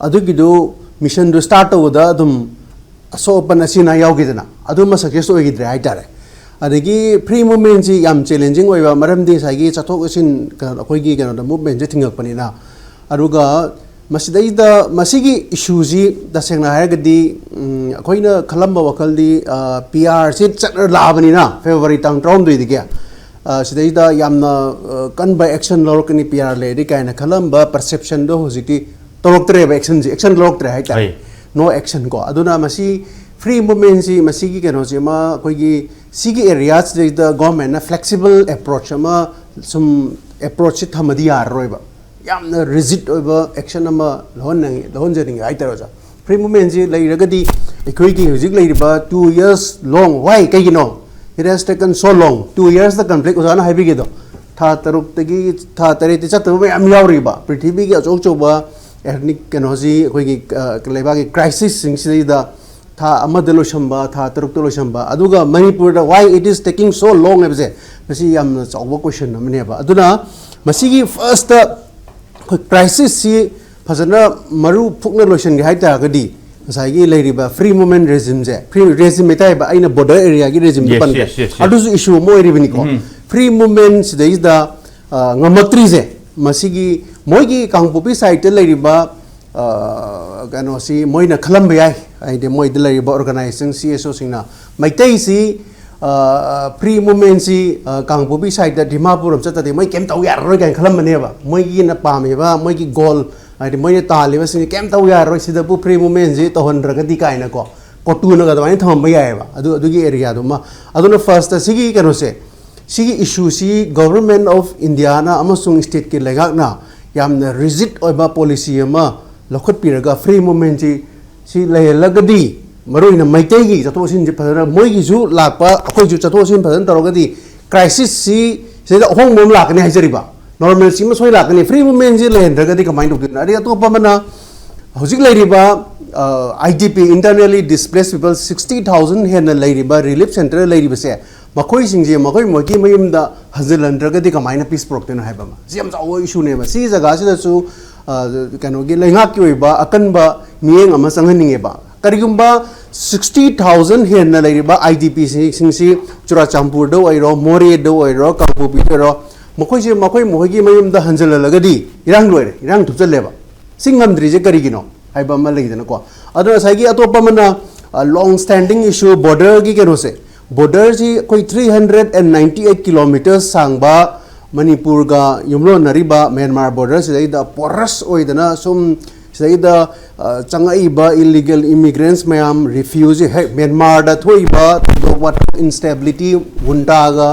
ꯑꯗꯨꯒꯤꯗꯨ ꯃꯤꯁꯟꯗꯨ ꯁ꯭ꯇꯥꯔꯠ ꯇꯧꯕꯗ ꯑꯗꯨꯝ ꯑꯁꯣꯛ ꯑꯄꯟ ꯑꯁꯤ ꯑꯅꯥ ꯌꯥꯎꯈꯤꯗꯅ ꯑꯗꯨꯃ ꯁꯛꯁꯦꯁ ꯑꯣꯏꯈꯤꯗ꯭ꯔꯦ ꯍꯥꯏꯇꯥꯔꯦ꯫ ꯑꯗꯒꯤ ꯐ꯭ꯔꯤ ꯃꯨꯚꯃꯦꯟꯁꯤ ꯌꯥꯝ ꯆꯦꯂꯦꯟꯖꯤꯡ ꯑꯣꯏꯕ ꯃꯔꯝꯗꯤ ꯉꯁꯥꯏꯒꯤ ꯆꯠꯊꯣꯛ ꯆꯠꯁꯤꯟ ꯀꯩꯅꯣ, ꯑꯩꯈꯣꯏꯒꯤ ꯀꯩꯅꯣꯗ ꯃꯨꯚꯃꯦꯟꯁꯦ ꯊꯤꯡꯉꯛꯄꯅꯤꯅ꯫ ꯑꯗꯨꯒ ꯃꯁꯤꯗꯩꯗ ꯃꯁꯤꯒꯤ ꯏꯁꯨꯁꯤ ꯇꯁꯦꯡꯅ ꯍꯥꯏꯔꯒꯗꯤ, ꯎꯝ, ꯑꯩꯈꯣꯏꯅ ꯈꯜꯂꯝꯕ ꯋꯥꯈꯜꯗꯤ, ꯄꯤ ꯑꯥꯔꯁꯤ ꯆꯠꯅ ꯂꯥꯛꯑꯕꯅꯤꯅ ꯐꯦꯕ꯭ꯔꯨꯋꯥꯔꯤ ꯇꯥꯡ ꯇꯔꯥꯍꯨꯝꯗꯣꯏꯗꯒꯤ, ꯑ, ꯁꯤꯗꯩꯗ ꯌꯥꯝꯅ, ꯑ, ꯀꯟꯕ ꯑꯦꯛꯁꯟ ꯂꯧꯔꯛꯀꯅꯤ, ꯄꯤ ꯑꯥꯔ ꯂꯩꯔꯗꯤ ꯀꯥꯏꯅ ꯈꯜꯂꯝꯕ ꯄꯔꯁꯦꯞꯁꯟꯗꯣ ꯍꯧꯖꯤꯛꯇꯤ ꯇꯧꯔꯛꯇ꯭ꯔꯦꯕ꯫ ꯑꯦꯛꯁꯟꯁꯤ, ꯑꯦꯛꯁꯟ ꯂꯧꯔꯛꯇ꯭ꯔꯦ ꯍꯥꯏꯇꯥꯔꯦ꯫ ꯅꯣ ꯑꯦꯛꯁꯟ ꯀꯣ꯫ ꯑꯗꯨꯅ ꯃꯁꯤ ꯐ꯭ꯔꯤ ꯃꯨꯚꯃꯦꯟꯁꯤ, ꯃꯁꯤꯒꯤ ꯀꯩꯅꯣꯁꯤ ꯑꯃ ꯑꯩꯈꯣꯏꯒꯤ ꯁꯤꯒꯤ ꯑꯦꯔꯤꯌꯥꯁꯤꯗꯩꯗ ꯒꯣꯔꯃꯦꯟꯅ ꯐ꯭ꯂꯦꯛꯁꯤꯕꯜ ꯑꯦꯄ꯭ꯔꯣꯆ ꯑꯃ, ꯁꯨꯝ ꯑꯦꯄ꯭ꯔꯣꯆꯁꯤ ꯊꯝꯃꯗꯤ ꯌꯥꯔꯔꯣꯏꯕ, ꯌꯥꯝꯅ ꯔꯤꯖꯤꯠ ꯑꯣꯏꯕ ꯑꯦꯛꯁꯟ ꯑꯃ ꯂꯧꯍꯟꯅꯤꯡꯉꯤ, ꯂꯧꯍꯟꯖꯅꯤꯡꯉꯤ ꯍꯥꯏꯇꯥꯔꯦ ꯑꯣꯖꯥ꯫ ꯐ꯭ꯔꯤ ꯃꯨꯚꯃꯦꯟꯁꯤ ꯂꯩꯔꯒꯗꯤ ꯑꯩꯈꯣꯏꯒꯤ ꯍꯧꯖꯤꯛ ꯂꯩꯔꯤꯕ two years long, why, ꯀꯩꯒꯤꯅꯣ it has taken so long, two yearsꯇ ꯀꯟꯐ꯭ꯂꯤꯛ, ꯑꯣꯖꯥꯅ ꯍꯥꯏꯕꯤꯒꯦꯗꯣ, ꯊꯥ ꯇꯔꯨꯛꯇꯒꯤ, ꯊꯥ ꯇꯔꯦꯠꯇ ꯆꯠꯇꯕ ꯃꯌꯥꯝ ꯌꯥꯎꯔꯤꯕ, ꯄ꯭ꯔꯤꯊꯤꯕꯤꯒꯤ ꯑꯆꯧ ꯑꯆꯧꯕ ethnic ꯀꯩꯅꯣꯁꯤ, ꯑꯩꯈꯣꯏꯒꯤ ꯂꯩꯕꯥꯛꯀꯤ ꯀ꯭ꯔꯥꯏꯁꯤꯁꯁꯤꯡꯁꯤꯗꯩꯗ ꯊꯥ ꯑꯃꯗ ꯂꯣꯏꯁꯟꯕ, ꯊꯥ ꯇꯔꯨꯛꯇ ꯂꯣꯏꯁꯟꯕ, ꯑꯗꯨꯒ ꯃꯅꯤꯄꯨꯔꯗ why it is taking so long ꯍꯥꯏꯕꯁꯦ, ꯃꯁꯤ ꯌꯥꯝꯅ ꯆꯥꯎꯕ ꯀꯣꯏꯁꯟ ꯑꯃꯅꯦꯕ꯫ ꯑꯗꯨꯅ ꯃꯁꯤꯒꯤ ꯐꯥꯔꯁꯇ ꯑꯩꯈꯣꯏ ꯀ꯭ꯔꯥꯏꯁꯤꯁꯁꯤ ꯐꯖꯅ ꯃꯔꯨ ꯐꯨꯛꯅ ꯂꯣꯏꯁꯤꯟꯒꯦ ꯍꯥꯏ ꯇꯥꯔꯒꯗꯤ, ꯉꯁꯥꯏꯒꯤ ꯂꯩꯔꯤꯕ ꯐ꯭ꯔꯤ ꯃꯨꯚꯃꯦꯟ ꯔꯦꯖꯤꯝꯁꯦ, ꯐ꯭ꯔꯤ ꯔꯦꯖꯤꯝ ꯍꯥꯏꯇꯥꯔꯦꯕ, ꯑꯩꯅ ꯕꯣꯔꯗꯔ ꯑꯦꯔꯤꯌꯥꯒꯤ ꯔꯦꯖꯤꯝꯗꯣ ꯄꯟꯈ꯭ꯔꯦ, ꯑꯗꯨꯁꯨ ꯏꯁꯨ ꯑꯃ ꯑꯣꯏꯔꯤꯕꯅꯤꯀꯣ꯫ ꯐ꯭ꯔꯤ ꯃꯨꯚꯃꯦꯟ ꯁꯤꯗꯩꯁꯤꯗ, ꯑ, ꯉꯝꯃꯛꯇ꯭ꯔꯤꯁꯦ, ꯃꯁꯤꯒꯤ ꯃꯣꯏꯒꯤ ꯀꯥꯡꯄꯣꯛꯄꯤ ꯁꯥꯏꯠꯇ ꯂꯩꯔꯤꯕ, ꯑ, ꯀꯩꯅꯣꯁꯤ ꯃꯣꯏꯅ ꯈꯜꯂꯝꯕ ꯌꯥꯏ, ꯍꯥꯏꯗꯤ ꯃꯣꯏꯗ ꯂꯩꯔꯤꯕ ꯑꯣꯔꯒꯅꯥꯏꯖꯦꯁꯟ, ꯁꯤ ꯑꯦꯁ ꯑꯣꯁꯤꯡꯅ, ꯃꯩꯇꯩꯁꯤ, ꯑ, ꯐ꯭ꯔꯤ ꯃꯨꯚꯃꯦꯟꯁꯤ, ꯑ, ꯀꯥꯡꯄꯣꯛꯄꯤ ꯁꯥꯏꯠꯇ ꯗꯤꯃꯥꯄꯨꯔ ꯑꯃ ꯆꯠꯇꯗꯤ ꯃꯣꯏ ꯀꯩꯝ ꯇꯧ ꯌꯥꯔꯔꯣꯏ ꯀꯥꯏꯅ ꯈꯜꯂꯝꯕꯅꯦꯕ꯫ ꯃꯣꯏꯒꯤꯅ ꯄꯥꯝꯃꯤꯕ, ꯃꯣꯏꯒꯤ ꯒꯣꯜ, ꯍꯥꯏꯗꯤ ꯃꯣꯏꯅ ꯇꯥꯜꯂꯤꯕꯁꯤꯡꯁꯦ ꯀꯩꯝ ꯇꯧ ꯌꯥꯔꯔꯣꯏ, ꯁꯤꯗꯕꯨ ꯐ꯭ꯔꯤ ꯃꯨꯚꯃꯦꯟꯁꯤ ꯇꯧꯍꯟꯗ꯭ꯔꯒꯗꯤ ꯀꯥꯏꯅꯀꯣ, ꯀꯣꯇꯨꯅꯒ ꯑꯗꯨꯃꯥꯏꯅ ꯊꯝꯃꯝꯕ ꯌꯥꯏꯑꯕ꯫ ꯑꯗꯨ, ꯑꯗꯨꯒꯤ ꯑꯦꯔꯤꯌꯥꯗꯨꯃ꯫ ꯑꯗꯨꯅ ꯐꯥꯔꯁꯇ ꯁꯤꯒꯤ ꯀꯩꯅꯣꯁꯦ, ꯁꯤꯒꯤ ꯏꯁꯨꯁꯤ Government of Indiaꯅ ꯑꯃꯁꯨꯡ ꯁ꯭ꯇꯦꯠꯀꯤ ꯂꯩꯉꯥꯛꯅ ꯌꯥꯝꯅ ꯔꯤꯖꯤꯠ ꯑꯣꯏꯕ ꯄꯣꯂꯤꯁꯤ ꯑꯃ ꯂꯧꯈꯠꯄꯤꯔꯒ ꯐ꯭ꯔꯤ ꯃꯨꯚꯃꯦꯟꯁꯤ ꯁꯤ ꯂꯩꯍꯜꯂꯒꯗꯤ, ꯃꯔꯨꯑꯣꯏꯅ ꯃꯩꯇꯩꯒꯤ ꯆꯠꯊꯣꯛ ꯆꯠꯁꯤꯟꯁꯤ ꯐꯖꯅ, ꯃꯣꯏꯒꯤꯁꯨ ꯂꯥꯛꯄ, ꯑꯩꯈꯣꯏꯁꯨ ꯆꯠꯊꯣꯛ ꯆꯠꯁꯤꯟ ꯐꯖꯅ ꯇꯧꯔꯒꯗꯤ, ꯀ꯭ꯔꯥꯏꯁꯤꯁꯁꯤ ꯁꯤꯗ ꯑꯍꯣꯡꯕ ꯑꯃ ꯂꯥꯛꯀꯅꯤ ꯍꯥꯏꯖꯔꯤꯕ, ꯅꯣꯔꯃꯦꯜꯁꯤ ꯑꯃ ꯁꯣꯏ ꯂꯥꯛꯀꯅꯤ꯫ ꯐ꯭ꯔꯤ ꯃꯨꯚꯃꯦꯟꯁꯤ ꯂꯩꯍꯟꯗ꯭ꯔꯒꯗꯤ ꯀꯃꯥꯏꯅ ꯇꯧꯗꯣꯏꯅꯣ? ꯑꯗꯩ ꯑꯇꯣꯞꯄ ꯑꯃꯅ ꯍꯧꯖꯤꯛ ꯂꯩꯔꯤꯕ, ꯑ, IDP, Internally Displaced People, sixty thousand ꯍꯦꯟꯅ ꯂꯩꯔꯤꯕ ꯔꯤꯂꯤꯐ ꯁꯦꯟꯇꯔ ꯂꯩꯔꯤꯕꯁꯦ, ꯃꯈꯣꯏꯁꯤꯡꯁꯦ ꯃꯈꯣꯏ ꯃꯈꯣꯏꯒꯤ ꯃꯌꯨꯝꯗ ꯍꯟꯖꯤꯜꯍꯟꯗ꯭ꯔꯒꯗꯤ ꯀꯃꯥꯏꯅ ꯄꯤꯁ ꯄꯨꯔꯛꯇꯣꯏꯅꯣ ꯍꯥꯏꯕ ꯑꯃ, ꯁꯤ ꯌꯥꯝ ꯆꯥꯎꯕ ꯏꯁꯨꯅꯦꯕ꯫ ꯁꯤꯒꯤ ꯖꯒꯥꯁꯤꯗꯁꯨ, ꯑ, ꯀꯩꯅꯣꯒꯤ ꯂꯩꯉꯥꯛꯀꯤ ꯑꯣꯏꯕ ꯑꯀꯟꯕ ꯃꯤꯠꯌꯦꯡ ꯑꯃ ꯆꯪꯍꯟꯅꯤꯡꯉꯦꯕ꯫ ꯀꯔꯤꯒꯨꯝꯕ sixty thousand ꯍꯦꯟꯅ ꯂꯩꯔꯤꯕ IDPꯁꯤꯡꯁꯤ ꯆꯨꯔꯥꯆꯥꯟꯄꯨꯔꯗ ꯑꯣꯏꯔꯣ, ꯃꯣꯔꯦꯗ ꯑꯣꯏꯔꯣ, ꯀꯥꯡꯄꯣꯛꯄꯤꯗ ꯑꯣꯏꯔꯣ, ꯃꯈꯣꯏꯁꯦ ꯃꯈꯣꯏ ꯃꯈꯣꯏꯒꯤ ꯃꯌꯨꯝꯗ ꯍꯟꯖꯤꯜꯍꯜꯂꯒꯗꯤ ꯏꯔꯥꯡ ꯂꯣꯏꯔꯦ, ꯏꯔꯥꯡ ꯊꯨꯞꯆꯜꯂꯦꯕ꯫ ꯁꯤ ꯉꯝꯗ꯭ꯔꯤꯁꯦ ꯀꯔꯤꯒꯤꯅꯣ ꯍꯥꯏꯕ ꯑꯃ ꯂꯩꯗꯅꯀꯣ꯫ ꯑꯗꯣ ꯉꯁꯥꯏꯒꯤ ꯑꯇꯣꯞꯄ ꯑꯃꯅ, ꯑ, long standing issue, ꯕꯣꯔꯗꯔꯒꯤ ꯀꯩꯅꯣꯁꯦ, ꯕꯣꯔꯗꯔꯁꯤ ꯑꯩꯈꯣꯏ three hundred and ninety eight kilometres ꯁꯥꯡꯕ, ꯃꯅꯤꯄꯨꯔꯒ ꯌꯨꯝꯂꯣꯟꯅꯔꯤꯕ ꯃ꯭ꯌꯥꯟꯃꯥꯔ ꯕꯣꯔꯗꯔꯁꯤꯗꯩꯗ ꯄꯣꯔꯁ ꯑꯣꯏꯗꯅ ꯁꯨꯝ ꯁꯤꯗꯩꯗ ꯑ, ꯆꯪꯉꯛꯏꯕ ꯏꯂꯤꯒꯦꯜ ꯏꯃꯤꯒ꯭ꯔꯦꯟꯁ ꯃꯌꯥꯝ, ꯔꯤꯐ꯭ꯌꯨꯖꯤ, ꯍꯦꯛ ꯃ꯭ꯌꯥꯟꯃꯥꯔꯗ ꯊꯣꯛꯏꯕ ꯊꯧꯗꯣꯛ ꯋꯥꯊꯣꯛ, ꯏꯟꯁꯇꯦꯕꯤꯂꯤꯇꯤ, ꯒꯨꯟꯗꯥꯒ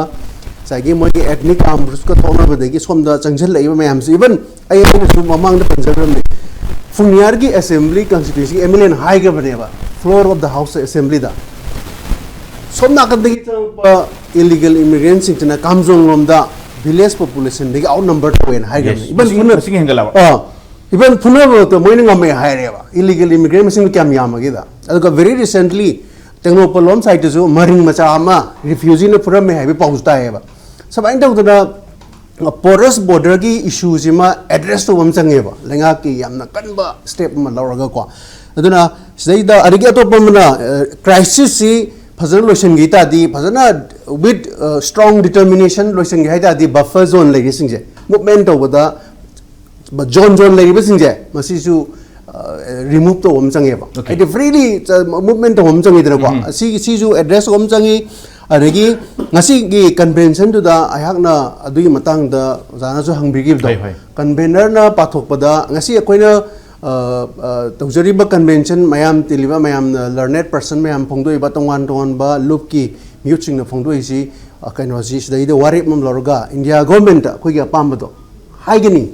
ꯉꯁꯥꯏꯒꯤ ꯃꯣꯏꯒꯤ ꯑꯦꯊꯅꯤꯛ ꯑꯥꯔꯝꯁꯀ ꯊꯣꯛꯅꯕꯗꯒꯤ ꯁꯣꯝꯗ ꯆꯪꯁꯤꯜꯂꯛꯏꯕ ꯃꯌꯥꯝꯁꯦ, ꯏꯚꯟ ꯑꯩ ꯑꯩꯅꯁꯨ ꯃꯃꯥꯡꯗ ꯄꯟꯖꯈ꯭ꯔꯕꯅꯤ, ꯐꯨꯡꯅꯤꯌꯥꯔꯒꯤ ꯑꯦꯁꯦꯝꯕ꯭ꯂꯤ ꯀꯟꯁꯇꯤꯇ꯭ꯌꯨꯟꯁꯤꯒꯤ ꯑꯦꯝ ꯑꯦꯜ ꯑꯦꯅ ꯍꯥꯏꯈ꯭ꯔꯕꯅꯦꯕ, ꯐ꯭ꯂꯣꯔ ꯑꯣꯐ ꯗ ꯍꯥꯎꯁ ꯑꯦꯁꯦꯝꯕ꯭ꯂꯤꯗ, ꯁꯣꯝ ꯅꯥꯀꯟꯗꯒꯤ ꯆꯪꯉꯛꯄ ꯏꯂꯤꯒꯦꯜ ꯏꯃꯤꯒ꯭ꯔꯦꯟꯁꯤꯡꯁꯤꯅ ꯀꯥꯝꯖꯣꯡ ꯂꯣꯝꯗ ꯚꯤꯂꯦꯖ ꯄꯣꯄꯨꯂꯦꯁꯟꯗꯒꯤ ꯑꯥꯎꯠ ꯅꯝꯕꯔ ꯇꯧꯋꯦꯅ ꯍꯥꯏꯈ꯭ꯔꯕꯅꯤ꯫ Yes, ꯏꯚꯟ ꯃꯁꯤꯡ ꯐꯨꯅ- ꯃꯁꯤꯡ ꯍꯦꯟꯒꯠꯂꯕ? ꯑꯥ, ꯏꯚꯟ ꯐꯨꯅꯕꯗ ꯃꯣꯏꯅ ꯉꯝꯃꯦ ꯍꯥꯏꯔꯦꯕ, ꯏꯂꯤꯒꯦꯜ ꯏꯃꯤꯒ꯭ꯔꯦꯟ ꯃꯁꯤꯡꯗꯣ ꯀꯌꯥꯝ ꯌꯥꯝꯃꯒꯦꯗ꯫ ꯑꯗꯨꯒ ꯚꯦꯔꯤ ꯔꯤꯁꯦꯟꯠꯂꯤ ꯇꯦꯡꯅꯧꯄꯜ ꯂꯣꯝ ꯁꯥꯏꯠꯇꯁꯨ ꯃꯔꯤꯡ ꯃꯆꯥ ꯑꯃ ꯔꯤꯐ꯭ꯌꯨꯖꯤꯅ ꯐꯨꯔꯝꯃꯦ ꯍꯥꯏꯕꯒꯤ ꯄꯥꯎꯁꯨ ꯇꯥꯏꯌꯦꯕ꯫ ꯁꯨꯃꯥꯏꯅ ꯇꯧꯗꯅ ꯄꯣꯔꯁ ꯕꯣꯔꯗꯔꯒꯤ ꯏꯁꯨꯁꯤꯃ ꯑꯦꯗ꯭ꯔꯦꯁ ꯇꯧꯕ ꯑꯃ ꯆꯪꯉꯦꯕ, ꯂꯩꯉꯥꯛꯀꯤ ꯌꯥꯝꯅ ꯀꯟꯕ ꯁ꯭ꯇꯦꯞ ꯑꯃ ꯂꯧꯔꯒꯀꯣ꯫ ꯑꯗꯨꯅ ꯁꯤꯗꯩꯗ ꯑꯗꯒꯤ ꯑꯇꯣꯞꯄ ꯑꯃꯅ, ꯀ꯭ꯔꯥꯏꯁꯤꯁꯁꯤ ꯐꯖꯅ ꯂꯣꯏꯁꯤꯟꯈꯤ ꯇꯥꯔꯗꯤ, ꯐꯖꯅ ꯋꯤꯠ ꯁ꯭ꯇ꯭ꯔꯣꯡ ꯗꯤꯇꯔꯃꯤꯅꯦꯁꯟ ꯂꯣꯏꯁꯤꯟꯒꯦ ꯍꯥꯏ ꯇꯥꯔꯗꯤ, ꯕꯐꯔ ꯖꯣꯟ ꯂꯩꯔꯤꯁꯤꯡꯁꯦ, ꯃꯨꯞꯃꯦꯟ ꯇꯧꯕꯗ ꯖꯣꯟ ꯖꯣꯟ ꯂꯩꯔꯤꯕꯁꯤꯡꯁꯦ, ꯃꯁꯤꯁꯨ ꯔꯤꯃꯨꯚ ꯇꯧꯕ ꯑꯃ ꯆꯪꯉꯦꯕ꯫ Okay. ꯍꯥꯏꯗꯤ ꯐ꯭ꯔꯤꯂꯤ ꯃꯨꯞꯃꯦꯟ ꯇꯧꯕ ꯑꯃ ꯆꯪꯉꯤꯗꯅꯀꯣ꯫ ꯑꯁꯤ ꯁꯤꯁꯨ ꯑꯦꯗ꯭ꯔꯦꯁ ꯇꯧꯕ ꯑꯃ ꯆꯪꯉꯤ꯫ ꯑꯗꯒꯤ ꯉꯁꯤꯒꯤ ꯀꯟꯚꯦꯟꯁꯟꯗꯨꯗ ꯑꯩꯍꯥꯛꯅ ꯑꯗꯨꯒꯤ ꯃꯇꯥꯡꯗ ꯑꯣꯖꯥꯅꯁꯨ ꯍꯪꯕꯤꯈꯤꯕꯗꯣ, ꯍꯣꯏ, ꯍꯣꯏ꯫ ꯀꯟꯚꯦꯅꯔꯅ ꯄꯥꯊꯣꯛꯄꯗ ꯉꯁꯤ ꯑꯩꯈꯣꯏꯅ ꯑ, ꯑ, ꯇꯧꯖꯔꯤꯕ ꯀꯟꯚꯦꯟꯁꯟ ꯃꯌꯥꯝ ꯇꯤꯜꯂꯤꯕ ꯃꯌꯥꯝꯅ, ꯂꯔꯅꯦꯠ ꯄꯔꯁꯟ ꯃꯌꯥꯝ ꯐꯣꯡꯗꯣꯛꯏꯕ, ꯇꯣꯉꯥꯟ ꯇꯣꯉꯥꯟꯕ ꯂꯨꯞꯀꯤ ꯃꯤꯍꯨꯠꯁꯤꯡꯅ ꯐꯣꯡꯗꯣꯛꯏꯁꯤ, ꯑ, ꯀꯩꯅꯣꯁꯤ ꯁꯤꯗꯩꯗ ꯋꯥꯔꯦꯞ ꯑꯃ ꯂꯧꯔꯒ ꯏꯟꯗꯤꯌꯥ ꯒꯣꯔꯃꯦꯟꯠꯇ ꯑꯩꯈꯣꯏꯒꯤ ꯑꯄꯥꯝꯕꯗꯣ ꯍꯥꯏꯒꯅꯤ,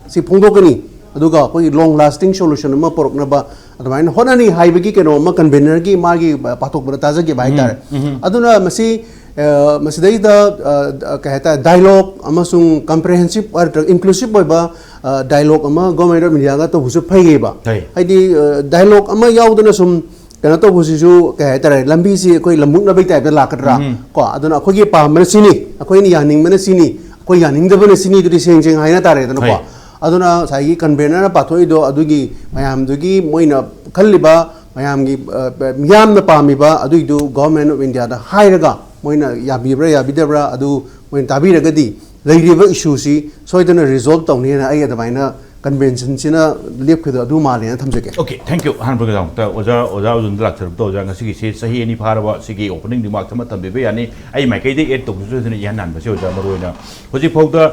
ꯁꯤ ꯐꯣꯡꯗꯣꯛꯀꯅꯤ, ꯑꯗꯨꯒ ꯑꯩꯈꯣꯏꯒꯤ ꯂꯣꯡ ꯂꯥꯁꯇꯤꯡ ꯁꯣꯂꯨꯁꯟ ꯑꯃ ꯄꯨꯔꯛꯅꯕ ꯑꯗꯨꯃꯥꯏꯅ ꯍꯣꯠꯅꯅꯤ ꯍꯥꯏꯕꯒꯤ ꯀꯩꯅꯣ ꯑꯃ ꯀꯟꯚꯦꯅꯔꯒꯤ ꯃꯥꯒꯤ ꯄꯥꯊꯣꯛꯄꯗ ꯇꯥꯖꯈꯤꯕ ꯍꯥꯏꯇꯥꯔꯦ꯫ ꯑꯗꯨꯅ ꯃꯁꯤ, ꯑ, ꯃꯁꯤꯗꯩꯗ, ꯑ, ꯀꯩ ꯍꯥꯏꯇꯥꯔꯦ, ꯗꯥꯏꯂꯣꯒ ꯑꯃꯁꯨꯡ ꯀꯝꯄ꯭ꯔꯦꯍꯦꯟꯁꯤꯞ ꯅꯠꯇ꯭ꯔꯒ ꯏꯟꯀ꯭ꯂꯨꯁꯤꯞ ꯑꯣꯏꯕ, ꯑ, ꯗꯥꯏꯂꯣꯒ ꯑꯃ ꯒꯣꯔꯃꯦꯟ ꯑꯣꯐ ꯏꯟꯗꯤꯌꯥꯒ ꯇꯧꯕꯁꯨ ꯐꯩꯌꯦꯕ꯫ ꯐꯩ꯫ ꯍꯥꯏꯗꯤ, ꯑ, ꯗꯥꯏꯂꯣꯒ ꯑꯃ ꯌꯥꯎꯗꯅ ꯁꯨꯝ ꯀꯩꯅꯣ ꯇꯧꯕꯁꯤꯁꯨ, ꯀꯩ ꯍꯥꯏꯇꯥꯔꯦ, ꯂꯝꯕꯤꯁꯤ ꯑꯩꯈꯣꯏ ꯂꯝꯃꯨꯛꯅꯕꯒꯤ ꯇꯥꯏꯞꯇ ꯂꯥꯛꯀꯗ꯭ꯔꯥ? ꯀꯣ, ꯑꯗꯨꯅ ꯑꯩꯈꯣꯏꯒꯤ ꯄꯥꯝꯕꯅ ꯁꯤꯅꯤ, ꯑꯩꯈꯣꯏꯅ ꯌꯥꯅꯤꯡꯕꯅ ꯁꯤꯅꯤ, ꯑꯩꯈꯣꯏ ꯌꯥꯅꯤꯡꯗꯕꯅ ꯁꯤꯅꯤ, ꯑꯗꯨꯗꯤ ꯁꯦꯡ ꯁꯦꯡ ꯍꯥꯏꯅ ꯇꯥꯔꯦꯗꯅꯀꯣ꯫ ꯍꯣꯏ꯫ ꯑꯗꯨꯅ ꯉꯁꯥꯏꯒꯤ ꯀꯟꯚꯦꯅꯔꯅ ꯄꯥꯊꯣꯛꯏꯗꯣ ꯑꯗꯨꯒꯤ ꯃꯌꯥꯝꯗꯨꯒꯤ ꯃꯣꯏꯅ ꯈꯜꯂꯤꯕ, ꯃꯌꯥꯝꯒꯤ, ꯑ, ꯃꯤꯌꯥꯝꯅ ꯄꯥꯝꯃꯤꯕ ꯑꯗꯨꯏꯗꯨ ꯒꯣꯔꯃꯦꯟ ꯑꯣꯐ ꯏꯟꯗꯤꯌꯥꯗ ꯍꯥꯏꯔꯒ ꯃꯣꯏꯅ ꯌꯥꯕꯤꯕ꯭ꯔꯥ ꯌꯥꯕꯤꯗꯕ꯭ꯔꯥ ꯑꯗꯨ ꯃꯣꯏꯅ ꯇꯥꯕꯤꯔꯒꯗꯤ ꯂꯩꯔꯤꯕ ꯏꯁꯨꯁꯤ ꯁꯣꯏꯗꯅ ꯔꯤꯖꯣꯜꯕ ꯇꯧꯅꯤꯅ ꯑꯩ ꯑꯗꯨꯃꯥꯏꯅ ꯀꯟꯚꯦꯟꯁꯟꯁꯤꯅ ꯂꯦꯞꯈꯤꯗꯣ ꯑꯗꯨ ꯃꯥꯜꯂꯦꯅ ꯊꯝꯖꯒꯦ꯫ Okay, thank you꯫ ꯑꯍꯥꯟꯕꯒꯤꯗꯃꯛꯇ ꯑꯣꯖꯥ, ꯑꯣꯖꯥ ꯑꯗꯨꯝꯗ ꯂꯥꯛꯆꯔꯕꯗ, ꯑꯣꯖꯥ, ꯉꯁꯤꯒꯤꯁꯤ ꯆꯍꯤ ꯑꯅꯤ ꯐꯥꯔꯕ ꯁꯤꯒꯤ ꯑꯣꯄꯅꯤꯡ ꯔꯤꯃꯥꯔꯛꯁ ꯑꯃ ꯊꯝꯕꯤꯕ ꯌꯥꯅꯤ꯫ ꯑꯩ ꯃꯥꯏꯀꯩꯗꯒꯤ ꯑꯦꯗ ꯇꯧꯕꯁꯨ ꯑꯗꯨꯅ ꯏꯍꯥꯟ ꯍꯥꯟꯕꯁꯦ, ꯑꯣꯖꯥ, ꯃꯔꯨꯑꯣꯏꯅ ꯍꯧꯖꯤꯛ ꯐꯥꯎꯗ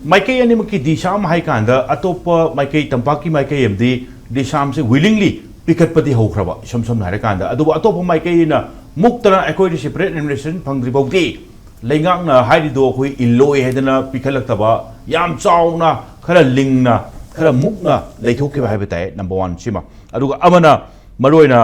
ꯃꯥꯏꯀꯩ ꯑꯅꯤꯃꯛꯀꯤ ꯗꯤꯁꯥ ꯑꯃ ꯍꯥꯏ ꯀꯥꯟꯗ, ꯑꯇꯣꯞꯄ ꯃꯥꯏꯀꯩ, ꯇꯝꯄꯥꯛꯀꯤ ꯃꯥꯏꯀꯩ ꯑꯃꯗꯤ ꯂꯤꯁꯥꯝꯁꯦ willingly ꯄꯤꯈꯠꯄꯗꯤ ꯍꯧꯈ꯭ꯔꯕ, ꯏꯁꯝ ꯁꯝꯅ ꯍꯥꯏꯔꯀꯥꯟꯗ꯫ ꯑꯗꯨꯕꯨ ꯑꯇꯣꯞꯄ ꯃꯥꯏꯀꯩꯅ ꯃꯨꯛꯇꯅ ꯑꯩꯈꯣꯏꯗꯤ separate administration ꯐꯪꯗ꯭ꯔꯤ ꯐꯥꯎꯗꯤ ꯂꯩꯉꯥꯛꯅ ꯍꯥꯏꯔꯤꯗꯣ ꯑꯩꯈꯣꯏ ꯏꯜꯂꯣꯏ ꯍꯥꯏꯗꯅ ꯄꯤꯈꯠꯂꯛꯇꯕ, ꯌꯥꯝ ꯆꯥꯎꯅ, ꯈꯔ ꯂꯤꯡꯅ, ꯈꯔ ꯃꯨꯛꯅ ꯂꯩꯊꯣꯛꯈꯤꯕ ꯍꯥꯏꯕ ꯇꯥꯏ, number one ꯁꯤꯃ꯫ ꯑꯗꯨꯒ ꯑꯃꯅ, ꯃꯔꯨꯑꯣꯏꯅ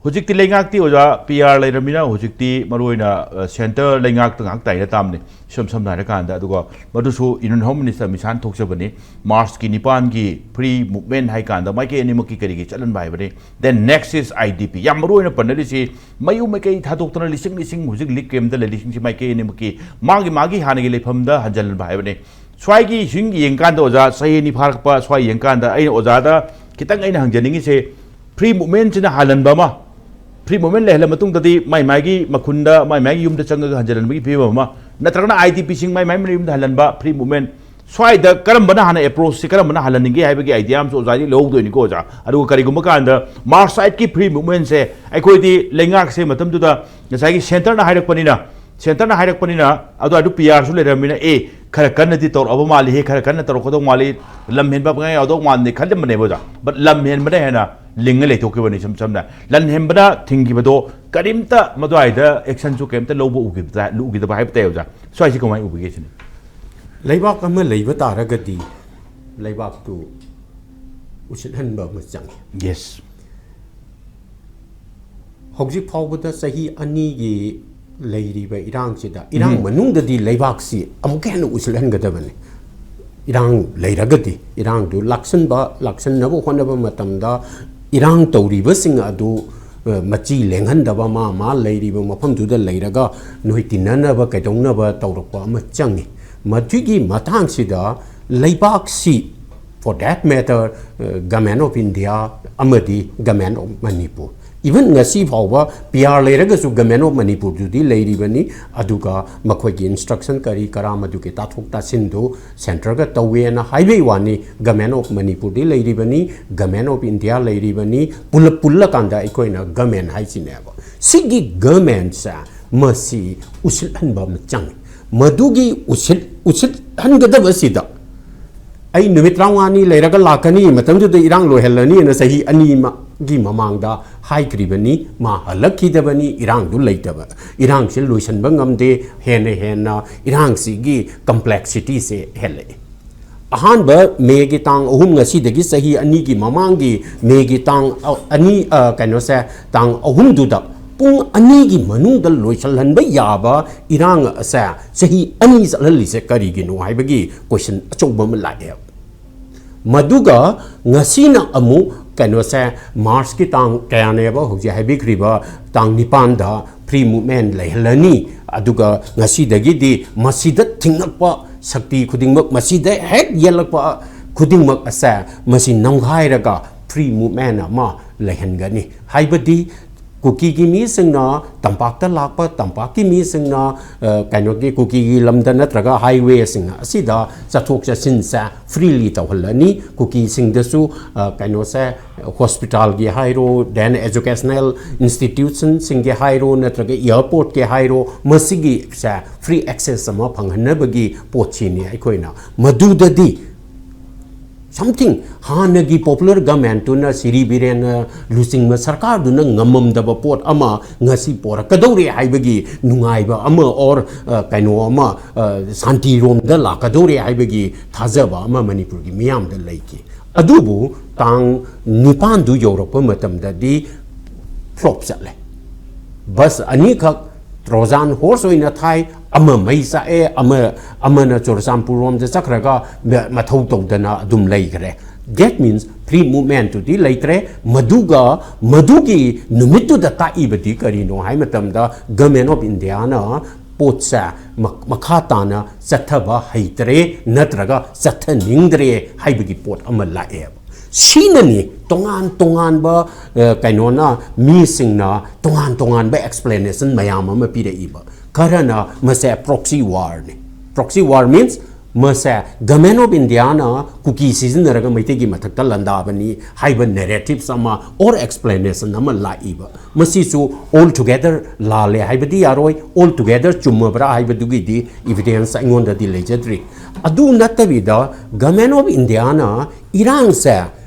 ꯍꯧꯖꯤꯛꯇꯤ ꯂꯩꯉꯥꯛꯇꯤ ꯑꯣꯖꯥ P R ꯂꯩꯔꯝꯃꯤꯅ, ꯍꯧꯖꯤꯛꯇꯤ ꯃꯔꯨꯑꯣꯏꯅ, ꯑ, centre ꯂꯩꯉꯥꯛꯇ ꯉꯥꯏꯍꯥꯛ ꯇꯥꯏꯅ ꯇꯥꯕꯅꯤ, ꯏꯁꯝ ꯁꯝꯅ ꯍꯥꯏꯔꯀꯥꯟꯗ꯫ ꯑꯗꯨꯒ ꯃꯗꯨꯁꯨ Union Home Minister ꯃꯤꯁꯥꯟ ꯊꯣꯛꯆꯕꯅꯤ꯫ ꯃꯥꯔꯆꯀꯤ ꯅꯤꯄꯥꯟꯒꯤ free movement ꯍꯥꯏ ꯀꯥꯟꯗ ꯃꯥꯏꯀꯩ ꯑꯅꯤꯃꯛꯀꯤ ꯀꯔꯤꯒꯤ ꯆꯠꯍꯟꯕ ꯍꯥꯏꯕꯅꯤ꯫ Then next is I D P꯫ ꯌꯥꯝ ꯃꯔꯨ ꯑꯣꯏꯅ ꯄꯟꯅꯔꯤꯁꯤ, ꯃꯌꯨꯝ ꯃꯀꯩ ꯊꯥꯗꯣꯛꯇꯅ ꯂꯤꯁꯤꯡ ꯂꯤꯁꯤꯡ ꯍꯧꯖꯤꯛ ꯂꯤꯛ camp ꯇ ꯂꯩꯔꯤꯁꯤꯡꯁꯤ ꯃꯥꯏꯀꯩ ꯑꯅꯤꯃꯛꯀꯤ ꯃꯥꯒꯤ ꯃꯥꯒꯤ ꯍꯥꯟꯅꯒꯤ ꯂꯩꯐꯝꯗ ꯍꯟꯖꯤꯜꯍꯟꯕ ꯍꯥꯏꯕꯅꯤ꯫ ꯁ꯭ꯋꯥꯏꯒꯤ ꯁꯨꯝ ꯌꯦꯡꯀꯥꯟꯗ ꯑꯣꯖꯥ, ꯆꯍꯤ ꯑꯅꯤ ꯐꯥꯔꯛꯄ ꯁ꯭ꯋꯥꯏ ꯌꯦꯡꯀꯥꯟꯗ ꯑꯩꯅ ꯑꯣꯖꯥꯗ ꯈꯤꯇꯪ ꯑꯩꯅ ꯍꯪꯖꯅꯤꯡꯉꯤꯁꯦ, free movement ꯁꯤꯅ ꯍꯥꯜꯍꯟꯕ ꯑꯃ, free movement ꯂꯩꯍꯜꯂ ꯃꯇꯨꯡꯗꯗꯤ ꯃꯥꯏ ꯃꯥꯏꯒꯤ ꯃꯈꯨꯟꯗ, ꯃꯥꯏ ꯃꯥꯏꯒꯤ ꯌꯨꯝꯗ ꯆꯪꯉꯒ ꯍꯟꯖꯤꯜꯍꯟꯕꯒꯤ ꯐꯤꯕꯝ ꯑꯃ, ꯅꯠꯇ꯭ꯔꯒꯅ I D P ꯁꯤꯡ ꯃꯥꯏ ꯃꯥꯏ ꯃꯌꯨꯝꯗ ꯍꯜꯍꯟꯕ, free movement꯫ ꯁ꯭ꯋꯥꯏꯗ ꯀꯔꯝꯕꯅ ꯍꯥꯟꯅ approach ꯁꯤ, ꯀꯔꯝꯕꯅ ꯍꯜꯍꯟꯅꯤꯡꯒꯦ ꯍꯥꯏꯕꯒꯤ idea ꯑꯃꯁꯨ ꯑꯣꯖꯥꯗꯤ ꯂꯧꯍꯧꯗꯣꯏꯅꯤꯀꯣ ꯑꯣꯖꯥ꯫ ꯑꯗꯨꯒ ꯀꯔꯤꯒꯨꯝꯕ ꯀꯥꯟꯗ March eight ꯀꯤ free movement ꯁꯦ ꯑꯩꯈꯣꯏꯗꯤ ꯂꯩꯉꯥꯛꯁꯦ ꯃꯇꯝꯗꯨꯗ ꯉꯁꯥꯏꯒꯤ centre ꯅ ꯍꯥꯏꯔꯛꯄꯅꯤꯅ, centre ꯅ ꯍꯥꯏꯔꯛꯄꯅꯤꯅ, ꯑꯗꯨꯋꯥꯏꯗꯨ P R ꯁꯨ ꯂꯩꯔꯝꯃꯤꯅ, ꯑꯦ, ꯈꯔ ꯀꯟꯅꯗꯤ ꯇꯧꯔꯛꯑꯕ ꯃꯥꯜꯂꯤꯍꯦ, ꯈꯔ ꯀꯟꯅ ꯇꯧꯔꯛꯀꯗꯧ ꯃꯥꯜꯂꯤ, ꯂꯝ ꯍꯦꯟꯕ ꯄꯪꯌꯥ ꯌꯥꯎꯗꯧ ꯃꯥꯟꯗꯦ ꯈꯜꯂꯝꯕꯅꯦꯕ ꯑꯣꯖꯥ꯫ But ꯂꯝ ꯍꯦꯟꯕꯅ ꯍꯦꯟꯅ ꯂꯤꯡꯉ ꯂꯩꯊꯣꯛꯈꯤꯕꯅꯤ꯫ ꯏꯁꯝ ꯁꯝꯅ ꯂꯝ ꯍꯦꯟꯕꯅ ꯊꯤꯡꯈꯤꯕꯗꯣ ꯀꯔꯤꯝꯇ ꯃꯗꯨꯋꯥꯏꯗ action ꯁꯨ ꯀꯔꯤꯝꯇ ꯂꯧꯕ ꯎꯈꯤꯗ-, ꯎꯈꯤꯗꯕ ꯍꯥꯏꯕ ꯇꯥꯏ ꯑꯣꯖꯥ꯫ ꯁ꯭ꯋꯥꯏꯁꯤ ꯀꯃꯥꯏꯅ ꯎꯕꯤꯒꯦ ꯁꯤꯅꯤ? ꯂꯩꯕꯥꯛ ꯑꯃ ꯂꯩꯕ ꯇꯥꯔꯒꯗꯤ ꯂꯩꯕꯥꯛꯇꯨ ꯎꯁꯤꯠꯍꯟꯕ ꯑꯃ ꯆꯪꯉꯤ꯫ Yes꯫ ꯍꯧꯖꯤꯛ ꯐꯥꯎꯕꯗ ꯆꯍꯤ ꯑꯅꯤꯒꯤ ꯂꯩꯔꯤꯕ ꯏꯔꯥꯡꯁꯤꯗ, ꯏꯔꯥꯡ ꯎꯝ꯫ ꯃꯅꯨꯡꯗꯗꯤ ꯂꯩꯕꯥꯛꯁꯤ ꯑꯃꯨꯛꯀ ꯍꯦꯟꯅ ꯎꯁꯤꯜꯍꯟꯒꯗꯕꯅꯤ꯫ ꯏꯔꯥꯡ ꯂꯩꯔꯒꯗꯤ ꯏꯔꯥꯡꯗꯨ ꯂꯥꯛꯁꯤꯟꯕ, ꯂꯥꯛꯁꯤꯟꯅꯕ ꯍꯣꯠꯅꯕ ꯃꯇꯝꯗ ꯏꯔꯥꯡ ꯇꯧꯔꯤꯕꯁꯤꯡ ꯑꯗꯨ, ꯑ, ꯃꯆꯤ ꯂꯦꯡꯍꯟꯗꯕ, ꯃꯥ ꯃꯥ ꯂꯩꯔꯤꯕ ꯃꯐꯝꯗꯨꯗ ꯂꯩꯔꯒ ꯅꯣꯏ ꯇꯤꯟꯅꯅꯕ ꯀꯩꯗꯧꯅꯕ ꯇꯧꯔꯛꯄ ꯑꯃ ꯆꯪꯉꯤ꯫ ꯃꯗꯨꯒꯤ ꯃꯇꯥꯡꯁꯤꯗ ꯂꯩꯕꯥꯛꯁꯤ, for that matter, ꯑ, Government of India ꯑꯃꯗꯤ Government of Manipur, even ꯉꯁꯤ ꯐꯥꯎꯕ P R ꯂꯩꯔꯒꯁꯨ Government of Manipur ꯗꯨꯗꯤ ꯂꯩꯔꯤꯕꯅꯤ꯫ ꯑꯗꯨꯒ ꯃꯈꯣꯏꯒꯤ instruction ꯀꯔꯤ ꯀꯔꯥ ꯃꯗꯨꯒꯤ ꯇꯥꯊꯣꯛ ꯇꯥꯁꯤꯟꯗꯨ centre ꯒ ꯇꯧꯋꯦꯅ ꯍꯥꯏꯕꯩ ꯋꯥꯅꯤ꯫ Government of Manipur ꯗꯤ ꯂꯩꯔꯤꯕꯅꯤ, Government of India ꯂꯩꯔꯤꯕꯅꯤ, ꯄꯨꯂꯞ ꯄꯨꯜꯂꯀꯥꯟꯗ ꯑꯩꯈꯣꯏꯅ government ꯍꯥꯏꯁꯤꯅꯦꯕ꯫ ꯁꯤꯒꯤ government ꯁꯦ ꯃꯁꯤ ꯎꯁꯤꯠꯍꯟꯕ ꯑꯃ ꯆꯪꯉꯤ꯫ ꯃꯗꯨꯒꯤ ꯎꯁꯤꯠ-, ꯎꯁꯤꯠꯍꯟꯒꯗꯕꯁꯤꯗ ꯑꯩ ꯅꯨꯃꯤꯠ ꯇꯔꯥꯃꯉꯥꯅꯤ ꯂꯩꯔꯒ ꯂꯥꯛꯀꯅꯤ, ꯃꯇꯝꯗꯨꯗ ꯏꯔꯥꯡ ꯂꯣꯏꯍꯜꯂꯅꯤꯅ ꯆꯍꯤ ꯑꯅꯤꯒꯤ ꯃꯃꯥꯡꯗ ꯍꯥꯏꯈ꯭ꯔꯤꯕꯅꯤ꯫ ꯃꯥ ꯍꯜꯂꯛꯈꯤꯗꯕꯅꯤ, ꯏꯔꯥꯡꯗꯨ ꯂꯩꯇꯕ, ꯏꯔꯥꯡꯁꯦ ꯂꯣꯏꯁꯤꯟꯕ ꯉꯝꯗꯦ꯫ ꯍꯦꯟꯅ ꯍꯦꯟꯅ ꯏꯔꯥꯡꯁꯤꯒꯤ ꯀꯝꯄ꯭ꯂꯦꯛꯁꯤꯇꯤꯁꯦ ꯍꯦꯜꯂꯛꯏ꯫ ꯑꯍꯥꯟꯕ ꯃꯦꯒꯤ ꯇꯥꯡ ꯑꯍꯨꯝ, ꯉꯁꯤꯗꯒꯤ ꯆꯍꯤ ꯑꯅꯤꯒꯤ ꯃꯃꯥꯡꯒꯤ ꯃꯦꯒꯤ ꯇꯥꯡ, ꯑ, ꯑꯅꯤ, ꯑ, ꯀꯩꯅꯣꯁꯦ, ꯇꯥꯡ ꯑꯍꯨꯝꯗꯨꯗ ꯄꯨꯡ ꯑꯅꯤꯒꯤ ꯃꯅꯨꯡꯗ ꯂꯣꯏꯁꯤꯜꯍꯟꯕ ꯌꯥꯕ ꯏꯔꯥꯡ ꯑꯁꯦ ꯆꯍꯤ ꯑꯅꯤ ꯆꯠꯍꯜꯂꯤꯁꯦ ꯀꯔꯤꯒꯤꯅꯣ ꯍꯥꯏꯕꯒꯤ ꯀꯣꯏꯁꯟ ꯑꯆꯧꯕ ꯑꯃ ꯂꯥꯛꯑꯦ꯫ ꯃꯗꯨꯒ ꯉꯁꯤꯅ ꯑꯃꯨꯛ ꯀꯩꯅꯣꯁꯦ, ꯃꯥꯔꯆꯀꯤ ꯇꯥꯡ ꯀꯌꯥꯅꯦꯕ ꯍꯧꯖꯤꯛ ꯍꯥꯏꯕꯤꯈ꯭ꯔꯤꯕ, ꯇꯥꯡ ꯅꯤꯄꯥꯟꯗ ꯐ꯭ꯔꯤ ꯃꯨꯚꯃꯦꯟ ꯂꯩꯍꯜꯂꯅꯤ꯫ ꯑꯗꯨꯒ ꯉꯁꯤꯗꯒꯤꯗꯤ ꯃꯁꯤꯗ ꯊꯤꯡꯉꯛꯄ ꯁꯛꯇꯤ ꯈꯨꯗꯤꯡꯃꯛ, ꯃꯁꯤꯗ ꯍꯦꯛ ꯌꯦꯜꯂꯛꯄ ꯈꯨꯗꯤꯡꯃꯛ ꯑꯁꯦ, ꯃꯁꯤ ꯅꯝꯈꯥꯏꯔꯒ ꯐ꯭ꯔꯤ ꯃꯨꯚꯃꯦꯟ ꯑꯃ ꯂꯩꯍꯟꯒꯅꯤ꯫ ꯍꯥꯏꯕꯗꯤ ꯀꯨꯀꯤꯒꯤ ꯃꯤꯁꯤꯡꯅ ꯇꯝꯄꯥꯛꯇ ꯂꯥꯛꯄ, ꯇꯝꯄꯥꯛꯀꯤ ꯃꯤꯁꯤꯡꯅ, ꯑ, ꯀꯩꯅꯣꯒꯤ ꯀꯨꯀꯤꯒꯤ ꯂꯝꯗ ꯅꯠꯇ꯭ꯔꯒ ꯍꯥꯏꯋꯦꯁꯤꯡ ꯑꯁꯤꯗ ꯆꯠꯊꯣꯛ ꯆꯠꯁꯤꯟꯁꯦ ꯐ꯭ꯔꯤꯂꯤ ꯇꯧꯍꯜꯂꯅꯤ꯫ ꯀꯨꯀꯤꯁꯤꯡꯗꯁꯨ, ꯑ, ꯀꯩꯅꯣꯁꯦ, ꯍꯣꯁꯄꯤꯇꯥꯜꯒꯤ ꯍꯥꯏꯔꯣ, then educational institutionꯁꯤꯡꯒꯤ ꯍꯥꯏꯔꯣ, ꯅꯠꯇ꯭ꯔꯒ ꯑꯦꯌꯥꯔꯄꯣꯔꯠꯀꯤ ꯍꯥꯏꯔꯣ, ꯃꯁꯤꯒꯤꯁꯦ ꯐ꯭ꯔꯤ ꯑꯦꯛꯁꯦꯁ ꯑꯃ ꯐꯪꯍꯟꯅꯕꯒꯤ ꯄꯣꯠꯁꯤꯅꯤ ꯑꯩꯈꯣꯏꯅ꯫ ꯃꯗꯨꯗꯗꯤ something ꯍꯥꯟꯅꯒꯤ ꯄꯣꯄꯨꯂꯔ ꯒꯃꯦꯟꯇꯨꯅ, ꯁꯤꯔꯤ ꯕꯤꯔꯦꯟꯅ ꯂꯨꯆꯤꯡꯕ ꯁꯔꯀꯥꯔꯗꯨꯅ ꯉꯝꯃꯝꯗꯕ ꯄꯣꯠ ꯑꯃ ꯉꯁꯤ ꯄꯣꯔꯛꯀꯗꯧꯔꯦ ꯍꯥꯏꯕꯒꯤ ꯅꯨꯡꯉꯥꯏꯕ ꯑꯃ, or, ꯑ, ꯀꯩꯅꯣ ꯑꯃ, ꯑ, ꯁꯥꯟꯇꯤꯔꯣꯝꯗ ꯂꯥꯛꯀꯗꯧꯔꯦ ꯍꯥꯏꯕꯒꯤ ꯊꯥꯖꯕ ꯑꯃ ꯃꯅꯤꯄꯨꯔꯒꯤ ꯃꯤꯌꯥꯝꯗ ꯂꯩꯈꯤ꯫ ꯑꯗꯨꯕꯨ ꯇꯥꯡ ꯅꯤꯄꯥꯟꯗꯨ ꯌꯧꯔꯛꯄ ꯃꯇꯝꯗꯗꯤ ꯐ꯭ꯂꯣꯞ ꯆꯠꯂꯦ꯫ ꯕꯁ ꯑꯅꯤꯈꯛ ꯇ꯭ꯔꯣꯖꯥꯟ ꯍꯣꯔꯁ ꯑꯣꯏꯅ ꯊꯥꯏ, ꯑꯃ ꯃꯩ ꯆꯥꯛꯑꯦ, ꯑꯃ, ꯑꯃꯅ ꯆꯨꯔꯆꯥꯟꯄꯨꯔ ꯔꯣꯝꯗ ꯆꯠꯈ꯭ꯔꯒ ꯃ-, ꯃꯊꯧ ꯇꯧꯗꯅ ꯑꯗꯨꯝ ꯂꯩꯈ꯭ꯔꯦ꯫ That means free movementꯇꯨꯗꯤ ꯂꯩꯇ꯭ꯔꯦ꯫ ꯃꯗꯨꯒ ꯃꯗꯨꯒꯤ ꯅꯨꯃꯤꯠꯇꯨꯗ ꯇꯥꯛꯏꯕꯗꯤ ꯀꯔꯤꯅꯣ ꯍꯥꯏ ꯃꯇꯝꯗ, Government of Indiaꯅ ꯄꯣꯠꯁꯦ ꯃ-, ꯃꯈꯥ ꯇꯥꯅ ꯆꯠꯊꯕ ꯍꯩꯇ꯭ꯔꯦ, ꯅꯠꯇ꯭ꯔꯒ ꯆꯠꯊꯅꯤꯡꯗ꯭ꯔꯦ ꯍꯥꯏꯕꯒꯤ ꯄꯣꯠ ꯑꯃ ꯂꯥꯛꯑꯦꯕ꯫ ꯁꯤꯅꯅꯤ ꯇꯣꯉꯥꯟ ꯇꯣꯉꯥꯟꯕ, ꯑ, ꯀꯩꯅꯣꯅ, ꯃꯤꯁꯤꯡꯅ ꯇꯣꯉꯥꯟ ꯇꯣꯉꯥꯟꯕ explanation ꯃꯌꯥꯝ ꯑꯃ ꯄꯤꯔꯛꯏꯕ꯫ ꯈꯔꯅ ꯃꯁꯦ proxy warꯅꯤ꯫ Proxy war means ꯃꯁꯦ Government of Indiaꯅ ꯀꯨꯀꯤ ꯁꯤꯖꯤꯟꯅꯔꯒ ꯃꯩꯇꯩꯒꯤ ꯃꯊꯛꯇ ꯂꯥꯟꯗꯥꯕꯅꯤ ꯍꯥꯏꯕ narratives ꯑꯃ or explanation ꯑꯃ ꯂꯥꯛꯏꯕ, ꯃꯁꯤꯁꯨ altogether ꯂꯥꯜꯂꯦ ꯍꯥꯏꯕꯗꯤ ꯌꯥꯔꯣꯏ, altogether ꯆꯨꯝꯃꯕ꯭ꯔꯥ ꯍꯥꯏꯕꯗꯨꯒꯤꯗꯤ evidence ꯑꯩꯉꯣꯟꯗꯗꯤ ꯂꯩꯖꯗ꯭ꯔꯤ꯫ ꯑꯗꯨ ꯅꯠꯇꯕꯤꯗ Government of Indiaꯅ ꯏꯔꯥꯡꯁꯦ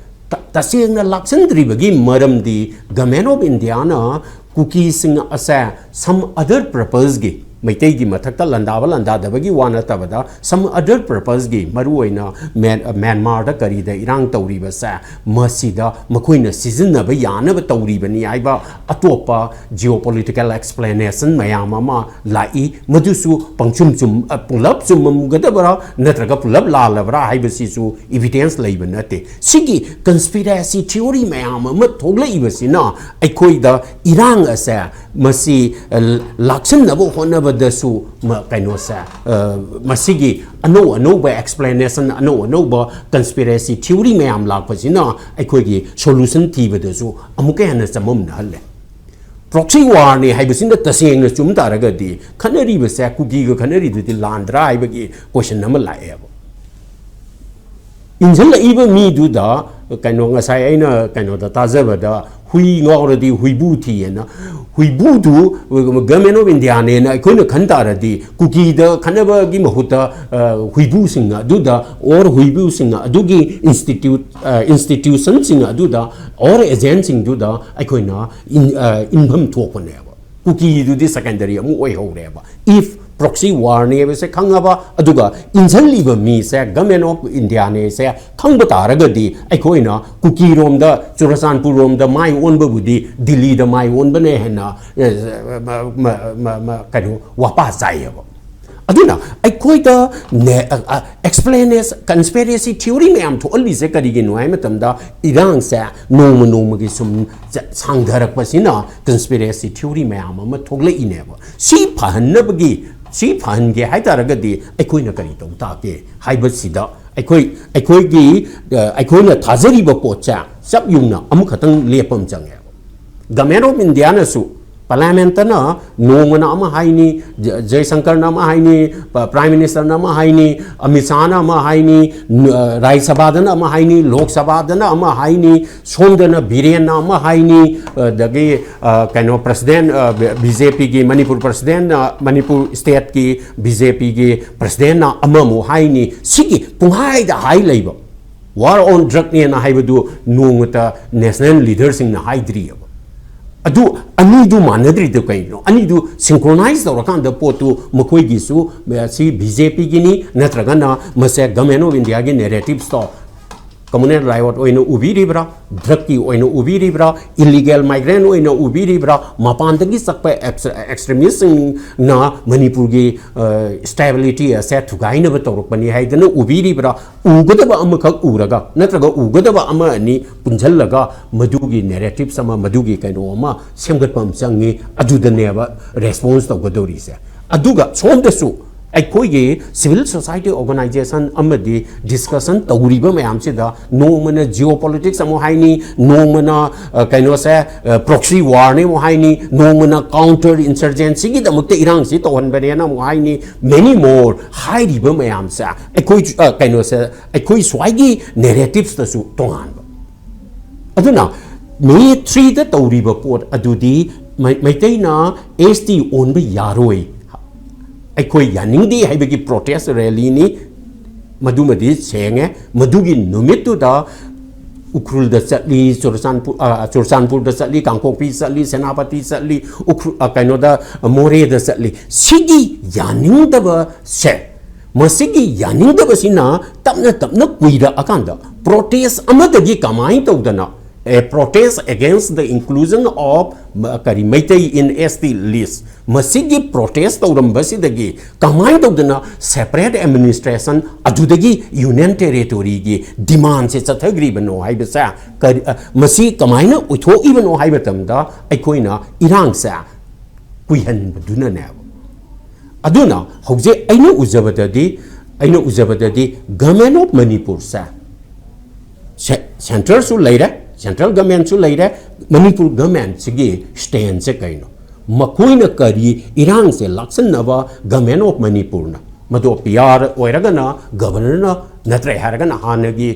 ꯇ-, ꯇꯁꯦꯡꯅ ꯂꯥꯛꯁꯤꯟꯗ꯭ꯔꯤꯕꯒꯤ ꯃꯔꯝꯗꯤ Government of Indiaꯅ ꯀꯨꯀꯤꯁꯤꯡ ꯑꯁꯦ some other purposeꯀꯤ, ꯃꯩꯇꯩꯒꯤ ꯃꯊꯛꯇ ꯂꯥꯟꯗꯥꯕ ꯂꯥꯟꯗꯥꯗꯕꯒꯤ ꯋꯥ ꯅꯠꯇꯕꯗ some other purposeꯀꯤ, ꯃꯔꯨꯑꯣꯏꯅ ꯃ꯭ꯌꯥꯟ-, ꯃ꯭ꯌꯥꯟꯃꯥꯔꯗ ꯀꯔꯤꯗ ꯏꯔꯥꯡ ꯇꯧꯔꯤꯕꯁꯦ ꯃꯁꯤꯗ ꯃꯈꯣꯏꯅ ꯁꯤꯖꯤꯟꯅꯕ ꯌꯥꯅꯕ ꯇꯧꯔꯤꯕꯅꯤ ꯍꯥꯏꯕ ꯑꯇꯣꯞꯄ geopolitical explanation ꯃꯌꯥꯝ ꯑꯃ ꯂꯥꯛꯏ꯫ ꯃꯗꯨꯁꯨ ꯄꯪꯆꯨꯝ ꯆꯨꯝ-, ꯑ, ꯄꯨꯂꯞ ꯆꯨꯝꯃꯝꯒꯗꯕ꯭ꯔꯥ ꯅꯠꯇ꯭ꯔꯒ ꯄꯨꯂꯞ ꯂꯥꯜꯂꯕ꯭ꯔꯥ ꯍꯥꯏꯕꯁꯤꯁꯨ evidence ꯂꯩꯕ ꯅꯠꯇꯦ꯫ ꯁꯤꯒꯤ conspiracy theory ꯃꯌꯥꯝ ꯑꯃ ꯊꯣꯛꯂꯛꯏꯕꯁꯤꯅ ꯑꯩꯈꯣꯏꯗ ꯏꯔꯥꯡ ꯑꯁꯦ ꯃꯁꯤ, ꯑ, ꯂꯥꯛꯁꯤꯟꯅꯕ ꯍꯣꯠꯅꯕꯗꯁꯨ ꯃ-, ꯀꯩꯅꯣꯁꯦ, ꯑ, ꯃꯁꯤꯒꯤ ꯑꯅꯧ ꯑꯅꯧꯕ explanation, ꯑꯅꯧ ꯑꯅꯧꯕ conspiracy theory ꯃꯌꯥꯝ ꯂꯥꯛꯄꯁꯤꯅ ꯑꯩꯈꯣꯏꯒꯤ solution ꯊꯤꯕꯗꯁꯨ ꯑꯃꯨꯛꯀ ꯍꯦꯟꯅ ꯆꯃꯝꯅꯍꯜꯂꯦ꯫ Proxy warꯅꯤ ꯍꯥꯏꯕꯁꯤꯅ ꯇꯁꯦꯡꯅ ꯆꯨꯝ ꯇꯥꯔꯒꯗꯤ ꯈꯠꯅꯔꯤꯕꯁꯦ ꯀꯨꯀꯤꯒ ꯈꯠꯅꯔꯤꯗꯨꯗꯤ ꯂꯥꯟꯗ꯭ꯔꯥ ꯍꯥꯏꯕꯒꯤ question ꯑꯃ ꯂꯥꯛꯑꯦꯕ꯫ ꯏꯟꯁꯤꯜꯂꯛꯏꯕ ꯃꯤꯗꯨꯗ, ꯀꯩꯅꯣ, ꯉꯁꯥꯏ ꯑꯩꯅ ꯀꯩꯅꯣꯗ ꯇꯥꯖꯕꯗ ꯍꯨꯏ ꯉꯥꯎꯔꯗꯤ ꯍꯨꯏꯕꯨ ꯊꯤꯑꯅ, ꯍꯨꯏꯕꯨꯗꯨ Government of Indiaꯅꯦꯅ ꯑꯩꯈꯣꯏꯅ ꯈꯟ ꯇꯥꯔꯗꯤ ꯀꯨꯀꯤꯗ ꯈꯠꯅꯕꯒꯤ ꯃꯍꯨꯠꯇ, ꯑ, ꯍꯨꯏꯕꯨꯁꯤꯡ ꯑꯗꯨꯗ or ꯍꯨꯏꯕꯨꯁꯤꯡ ꯑꯗꯨꯒꯤ institute, ꯑ, institutionꯁꯤꯡ ꯑꯗꯨꯗ or agentꯁꯤꯡꯗꯨꯗ ꯑꯩꯈꯣꯏꯅ ꯏꯟ-, ꯑ, ꯏꯟꯐꯝ ꯊꯣꯛꯄꯅꯦꯕ꯫ ꯀꯨꯀꯤꯗꯨꯗꯤ secondary ꯑꯃꯨꯛ ꯑꯣꯏꯍꯧꯔꯦꯕ꯫ If proxy warꯅꯦ ꯍꯥꯏꯕꯁꯦ ꯈꯪꯉꯕ, ꯑꯗꯨꯒ ꯏꯟꯁꯤꯜꯂꯤꯕ ꯃꯤꯁꯦ Government of Indiaꯅꯦꯁꯦ ꯈꯪꯕ ꯇꯥꯔꯒꯗꯤ ꯑꯩꯈꯣꯏꯅ ꯀꯨꯀꯤꯔꯣꯝꯗ, ꯆꯨꯔꯆꯥꯟꯄꯨꯔꯔꯣꯝꯗ ꯃꯥꯏ ꯑꯣꯟꯕꯕꯨꯗꯤ ꯗꯤꯜꯂꯤꯗ ꯃꯥꯏ ꯑꯣꯟꯕꯅ ꯍꯦꯟꯅ, ꯑ, ꯃ-, ꯃ-, ꯃ-, ꯃ-, ꯀꯩꯅꯣ, ꯋꯥꯄꯥ ꯆꯥꯏꯌꯦꯕ꯫ ꯑꯗꯨꯅ ꯑꯩꯈꯣꯏꯗ ꯅꯦ-, ꯑ, ꯑ, explanation, conspiracy theory ꯃꯌꯥꯝ ꯊꯣꯛꯍꯜꯂꯤꯁꯦ ꯀꯔꯤꯒꯤꯅꯣ ꯍꯥꯏ ꯃꯇꯝꯗ ꯏꯔꯥꯡꯁꯦ ꯅꯣꯡꯃ ꯅꯣꯡꯃꯒꯤ ꯁꯨꯝ ꯆ-, ꯁꯥꯡꯊꯔꯛꯄꯁꯤꯅ conspiracy theory ꯃꯌꯥꯝ ꯑꯃ ꯊꯣꯛꯂꯛꯏꯅꯦꯕ꯫ ꯁꯤ ꯐꯍꯟꯅꯕꯒꯤ, ꯁꯤ ꯐꯍꯟꯒꯦ ꯍꯥꯏ ꯇꯥꯔꯒꯗꯤ ꯑꯩꯈꯣꯏꯅ ꯀꯔꯤ ꯇꯧ ꯇꯥꯒꯦ ꯍꯥꯏꯕꯁꯤꯗ ꯑꯩꯈꯣꯏ, ꯑꯩꯈꯣꯏꯒꯤ, ꯑ, ꯑꯩꯈꯣꯏꯅ ꯊꯥꯖꯔꯤꯕ ꯄꯣꯠꯁꯦ ꯆꯞ ꯌꯨꯡꯅ ꯑꯃꯈꯛꯇꯪ ꯂꯦꯞꯄ ꯑꯃ ꯆꯪꯉꯦꯕ꯫ Government of Indiaꯅꯁꯨ ꯄꯥꯔꯂꯤꯌꯥꯃꯦꯟꯇꯅ ꯅꯣꯡꯃꯅ ꯑꯃ ꯍꯥꯏꯅꯤ, ꯖ- ꯖꯌꯁꯪꯀꯔꯅ ꯑꯃ ꯍꯥꯏꯅꯤ, ꯄ- ꯄ꯭ꯔꯥꯏꯝ ꯃꯤꯅꯤꯁꯇꯔꯅ ꯑꯃ ꯍꯥꯏꯅꯤ, ꯑꯃꯤꯠ ꯁꯥꯍꯅ ꯑꯃ ꯍꯥꯏꯅꯤ, ꯅ- ꯔꯥꯖ꯭ꯌ ꯁꯚꯥꯗꯅ ꯑꯃ ꯍꯥꯏꯅꯤ, ꯂꯣꯛ ꯁꯚꯥꯗꯅ ꯑꯃ ꯍꯥꯏꯅꯤ, ꯁꯣꯝꯗꯅ ꯕꯤꯔꯦꯟꯅ ꯑꯃ ꯍꯥꯏꯅꯤ, ꯑꯗꯒꯤ ꯑ, ꯀꯩꯅꯣ ꯄ꯭ꯔꯁꯤꯗꯦꯟ, ꯕꯤ ꯖꯦ ꯄꯤꯒꯤ ꯃꯅꯤꯄꯨꯔ ꯄ꯭ꯔꯁꯤꯗꯦꯟꯅ, ꯃꯅꯤꯄꯨꯔ ꯁ꯭ꯇꯦꯠꯀꯤ ꯕꯤ ꯖꯦ ꯄꯤꯒꯤ ꯄ꯭ꯔꯁꯤꯗꯦꯟꯅ ꯑꯃꯃꯨꯛ ꯍꯥꯏꯅꯤ꯫ ꯁꯤꯒꯤ ꯄꯨꯡꯍꯥꯏꯗ ꯍꯥꯏ ꯂꯩꯕ꯫ War on drugꯅꯦꯅ ꯍꯥꯏꯕꯗꯨ ꯅꯣꯡꯃꯇ ꯅꯦꯁꯅꯦꯜ ꯂꯤꯗꯔꯁꯤꯡꯅ ꯍꯥꯏꯗ꯭ꯔꯤꯑꯕ꯫ ꯑꯗꯨ ꯑꯅꯤꯗꯨ ꯃꯥꯟꯅꯗ꯭ꯔꯤꯗꯨ ꯀꯩꯅꯣ? ꯑꯅꯤꯗꯨ ꯁꯤꯡꯀ꯭ꯔꯣꯅꯥꯏꯖ ꯇꯧꯔꯀꯥꯟꯗ ꯄꯣꯠꯇꯨ ꯃꯈꯣꯏꯒꯤꯁꯨ, ꯑ, ꯁꯤ ꯕꯤ ꯖꯦ ꯄꯤꯒꯤꯅꯤ, ꯅꯠꯇ꯭ꯔꯒꯅ ꯃꯁꯦ ꯒꯃꯦꯟ ꯑꯣꯐ ꯏꯟꯗꯤꯌꯥꯒꯤ ꯅꯦꯔꯦꯇꯤꯞꯁꯇꯣ ꯀꯃꯨꯅꯦꯜ ꯔꯥꯏꯑꯣꯠ ꯑꯣꯏꯅ ꯎꯕꯤꯔꯤꯕ꯭ꯔꯥ, ꯗ꯭ꯔꯒꯀꯤ ꯑꯣꯏꯅ ꯎꯕꯤꯔꯤꯕ꯭ꯔꯥ, ꯏꯂꯤꯒꯦꯜ ꯃꯥꯏꯒ꯭ꯔꯦꯟ ꯑꯣꯏꯅ ꯎꯕꯤꯔꯤꯕ꯭ꯔꯥ, ꯃꯄꯥꯟꯗꯒꯤ ꯆꯠꯄ ꯑꯦꯛꯁ-, ꯑꯦꯛꯁꯇ꯭ꯔꯤꯃꯤꯁꯁꯤꯡꯅ ꯃꯅꯤꯄꯨꯔꯒꯤ, ꯑ, ꯁ꯭ꯇꯦꯕꯤꯂꯤꯇꯤ ꯑꯁꯦ ꯊꯨꯒꯥꯏꯅꯕ ꯇꯧꯔꯛꯄꯅꯤ ꯍꯥꯏꯗꯅ ꯎꯕꯤꯔꯤꯕ꯭ꯔꯥ? ꯎꯒꯗꯕ ꯑꯃꯈꯛ ꯎꯔꯒ, ꯅꯠꯇ꯭ꯔꯒ ꯎꯒꯗꯕ ꯑꯃ ꯑꯅꯤ ꯄꯨꯟꯁꯤꯜꯂꯒ ꯃꯗꯨꯒꯤ ꯅꯦꯔꯦꯇꯤꯞꯁ ꯑꯃ, ꯃꯗꯨꯒꯤ ꯀꯩꯅꯣ ꯑꯃ ꯁꯦꯝꯒꯠꯄ ꯑꯃ ꯆꯪꯉꯤ꯫ ꯑꯗꯨꯗꯅꯦꯕ ꯔꯦꯁꯄꯣꯟꯁ ꯇꯧꯒꯗꯧꯔꯤꯁꯦ꯫ ꯑꯗꯨꯒ ꯁꯣꯝꯗꯁꯨ ꯑꯩꯈꯣꯏꯒꯤ ꯁꯤꯚꯤꯜ ꯁꯣꯁꯥꯏꯇꯤ ꯑꯣꯔꯒꯅꯥꯏꯖꯦꯁꯟ ꯑꯃꯗꯤ ꯗꯤꯁꯀꯁꯟ ꯇꯧꯔꯤꯕ ꯃꯌꯥꯝꯁꯤꯗ ꯅꯣꯡꯃꯅ ꯖꯤꯑꯣ ꯄꯣꯂꯤꯇꯤꯛꯁ ꯑꯃꯨꯛ ꯍꯥꯏꯅꯤ, ꯅꯣꯡꯃꯅ, ꯑ, ꯀꯩꯅꯣꯁꯦ, ꯑ, ꯄ꯭ꯔꯣꯛꯁꯤ ꯋꯥꯔꯅꯤ ꯑꯃꯨꯛ ꯍꯥꯏꯅꯤ, ꯅꯣꯡꯃꯅ ꯀꯥꯎꯟꯇꯔ ꯏꯟꯁꯔꯖꯦꯟꯁꯤꯒꯤꯗꯃꯛꯇ ꯏꯔꯥꯡꯁꯤ ꯇꯧꯍꯟꯕꯅꯦꯅ ꯑꯃꯨꯛ ꯍꯥꯏꯅꯤ, ꯃꯦꯅꯤ ꯃꯣꯔ ꯍꯥꯏꯔꯤꯕ ꯃꯌꯥꯝꯁꯦ ꯑꯩꯈꯣꯏ, ꯑ, ꯀꯩꯅꯣꯁꯦ, ꯑꯩꯈꯣꯏ ꯁ꯭ꯋꯥꯏꯒꯤ ꯅꯦꯔꯦꯇꯤꯞꯁꯇꯁꯨ ꯇꯣꯉꯥꯟꯕ꯫ ꯑꯗꯨꯅ ꯃꯦ ꯊ꯭ꯔꯤꯗ ꯇꯧꯔꯤꯕ ꯄꯣꯠ ꯑꯗꯨꯗꯤ ꯃꯩ-, ꯃꯩꯇꯩꯅ ꯑꯦꯁ ꯇꯤ ꯑꯣꯟꯕ ꯌꯥꯔꯣꯏ, ꯑꯩꯈꯣꯏ ꯌꯥꯅꯤꯡꯗꯦ ꯍꯥꯏꯕꯒꯤ ꯄ꯭ꯔꯣꯇꯦꯁ ꯔꯦꯂꯤꯅꯤ꯫ ꯃꯗꯨꯃꯗꯤ ꯁꯦꯡꯉꯦ꯫ ꯃꯗꯨꯒꯤ ꯅꯨꯃꯤꯠꯇꯨꯗ ꯎꯈ꯭ꯔꯨꯜꯗ ꯆꯠꯂꯤ, ꯆꯨꯔꯆꯥꯟꯄꯨꯔ, ꯑ, ꯆꯨꯔꯆꯥꯟꯄꯨꯔꯗ ꯆꯠꯂꯤ, ꯀꯥꯡꯄꯣꯛꯄꯤ ꯆꯠꯂꯤ, ꯁꯦꯅꯥꯄꯇꯤ ꯆꯠꯂꯤ, ꯎꯈ꯭ꯔꯨ-, ꯑ, ꯀꯩꯅꯣꯗ, ꯃꯣꯔꯦꯗ ꯆꯠꯂꯤ꯫ ꯁꯤꯒꯤ ꯌꯥꯅꯤꯡꯗꯕꯁꯦ, ꯃꯁꯤꯒꯤ ꯌꯥꯅꯤꯡꯗꯕꯁꯤꯅ ꯇꯞꯅ ꯇꯞꯅ ꯀꯨꯏꯔꯛꯑꯀꯥꯟꯗ ꯄ꯭ꯔꯣꯇꯦꯁ ꯑꯃꯗꯒꯤ ꯀꯃꯥꯏꯅ ꯇꯧꯗꯅ, a protest against the inclusion of, ꯀꯔꯤ, Meitei in S T list, ꯃꯁꯤꯒꯤ ꯄ꯭ꯔꯣꯇꯦꯁ ꯇꯧꯔꯝꯕꯁꯤꯗꯒꯤ ꯀꯃꯥꯏꯅ ꯇꯧꯗꯅ ꯁꯦꯄꯔꯦꯠ ꯑꯦꯗꯃꯤꯅꯤꯁꯇ꯭ꯔꯦꯁꯟ, ꯑꯗꯨꯗꯒꯤ ꯌꯨꯅꯤꯌꯟ ꯇꯦꯔꯤꯇꯣꯔꯤꯒꯤ ꯗꯤꯃꯥꯟꯁꯦ ꯆꯠꯊꯈ꯭ꯔꯤꯕꯅꯣ ꯍꯥꯏꯕꯁꯦ, ꯀꯔꯤ, ꯑ, ꯃꯁꯤ ꯀꯃꯥꯏꯅ ꯑꯣꯏꯊꯣꯛꯏꯕꯅꯣ ꯍꯥꯏꯕ ꯃꯇꯝꯗ ꯑꯩꯈꯣꯏꯅ ꯏꯔꯥꯡꯁꯦ ꯀꯨꯏꯍꯟꯕꯗꯨꯅꯅꯦꯕ꯫ ꯑꯗꯨꯅ ꯍꯧꯖꯤꯛ ꯑꯩꯅ ꯎꯖꯕꯗꯗꯤ, ꯑꯩꯅ ꯎꯖꯕꯗꯗꯤ Government of ꯃꯅꯤꯄꯨꯔꯁꯦ, ꯁꯦ-, ꯁꯦꯟꯇꯔꯁꯨ ꯂꯩꯔꯦ, ꯁꯦꯟꯇ꯭ꯔꯦꯜ ꯒꯃꯦꯟꯁꯨ ꯂꯩꯔꯦ, ꯃꯅꯤꯄꯨꯔ ꯒꯃꯦꯟꯁꯤꯒꯤ ꯁ꯭ꯇꯦꯟꯁꯦ ꯀꯩꯅꯣ? ꯃꯈꯣꯏꯅ ꯀꯔꯤ ꯏꯔꯥꯡꯁꯦ ꯂꯥꯛꯁꯟꯅꯕ ꯒꯃꯦꯟ ꯑꯣꯐ ꯃꯅꯤꯄꯨꯔꯅ, ꯃꯗꯣ ꯄꯤ ꯑꯥꯔ ꯑꯣꯏꯔꯒꯅ ꯒꯕꯔꯅꯔꯅ, ꯅꯠꯇ꯭ꯔꯦ ꯍꯥꯏꯔꯒꯅ ꯍꯥꯟꯅꯒꯤ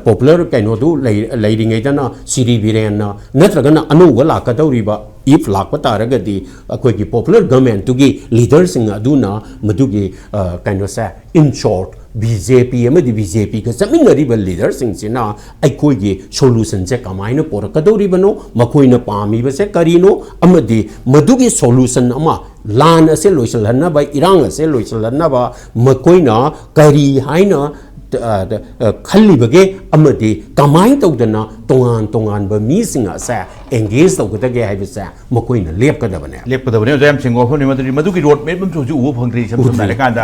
ꯄꯣꯄꯨꯂꯔ ꯀꯩꯅꯣꯗꯨ ꯂꯩ- ꯂꯩꯔꯤꯉꯩꯗꯅ ꯁꯤꯔꯤ ꯕꯤꯔꯦꯟꯅ, ꯅꯠꯇ꯭ꯔꯒꯅ ꯑꯅꯧꯕ ꯂꯥꯛꯀꯗꯧꯔꯤꯕ, ꯏꯐ ꯂꯥꯛꯄ ꯇꯥꯔꯒꯗꯤ ꯑꯩꯈꯣꯏꯒꯤ ꯄꯣꯄꯨꯂꯔ ꯒꯃꯦꯟꯇꯨꯒꯤ ꯂꯤꯗꯔꯁꯤꯡ ꯑꯗꯨꯅ ꯃꯗꯨꯒꯤ ꯑ, ꯀꯩꯅꯣꯁꯦ, ꯏꯟ ꯁꯣꯔꯠ, ꯕꯤ ꯖꯦ ꯄꯤ ꯑꯃꯗꯤ ꯕꯤ ꯖꯦ ꯄꯤꯒ ꯆꯠꯃꯤꯟꯅꯔꯤꯕ ꯂꯤꯗꯔꯁꯤꯡꯁꯤꯅ ꯑꯩꯈꯣꯏꯒꯤ ꯁꯣꯂꯨꯁꯟꯁꯦ ꯀꯃꯥꯏꯅ ꯄꯨꯔꯛꯀꯗꯧꯔꯤꯕꯅꯣ, ꯃꯈꯣꯏꯅ ꯄꯥꯝꯃꯤꯕꯁꯦ ꯀꯔꯤꯅꯣ, ꯑꯃꯗꯤ ꯃꯗꯨꯒꯤ ꯁꯣꯂꯨꯁꯟ ꯑꯃ, ꯂꯥꯟ ꯑꯁꯦ ꯂꯣꯏꯁꯤꯜꯍꯟꯅꯕ, ꯏꯔꯥꯡ ꯑꯁꯦ ꯂꯣꯏꯁꯤꯜꯍꯟꯅꯕ ꯃꯈꯣꯏꯅ ꯀꯔꯤ ꯍꯥꯏꯅ, ꯑ, ꯑ, ꯈꯜꯂꯤꯕꯒꯦ, ꯑꯃꯗꯤ ꯀꯃꯥꯏꯅ ꯇꯧꯗꯅ ꯇꯣꯉꯥꯟ ꯇꯣꯉꯥꯟꯕ ꯃꯤꯁꯤꯡ ꯑꯁꯦ ꯑꯦꯡꯒꯦꯖ ꯇꯧꯒꯗꯒꯦ ꯍꯥꯏꯕꯁꯦ ꯃꯈꯣꯏꯅ ꯂꯦꯞꯀꯗꯕꯅꯦ꯫ ꯂꯦꯞꯀꯗꯕꯅꯦ꯫ ꯑꯣꯖꯥ ꯌꯥꯝ ꯁꯦꯡꯕ ꯋꯥꯐꯝꯅꯤ꯫ ꯃꯗꯨꯗꯤ ꯃꯗꯨꯒꯤ ꯔꯣꯗ ꯃꯦꯞ ꯑꯃꯁꯨ ꯍꯧꯖꯤꯛ ꯎꯕ ꯐꯪꯗ꯭ꯔꯤ꯫ ꯏꯁꯝ ꯁꯝꯅ ꯎꯗ꯭ꯔꯤ꯫ ꯍꯥꯏꯔꯀꯥꯟꯗ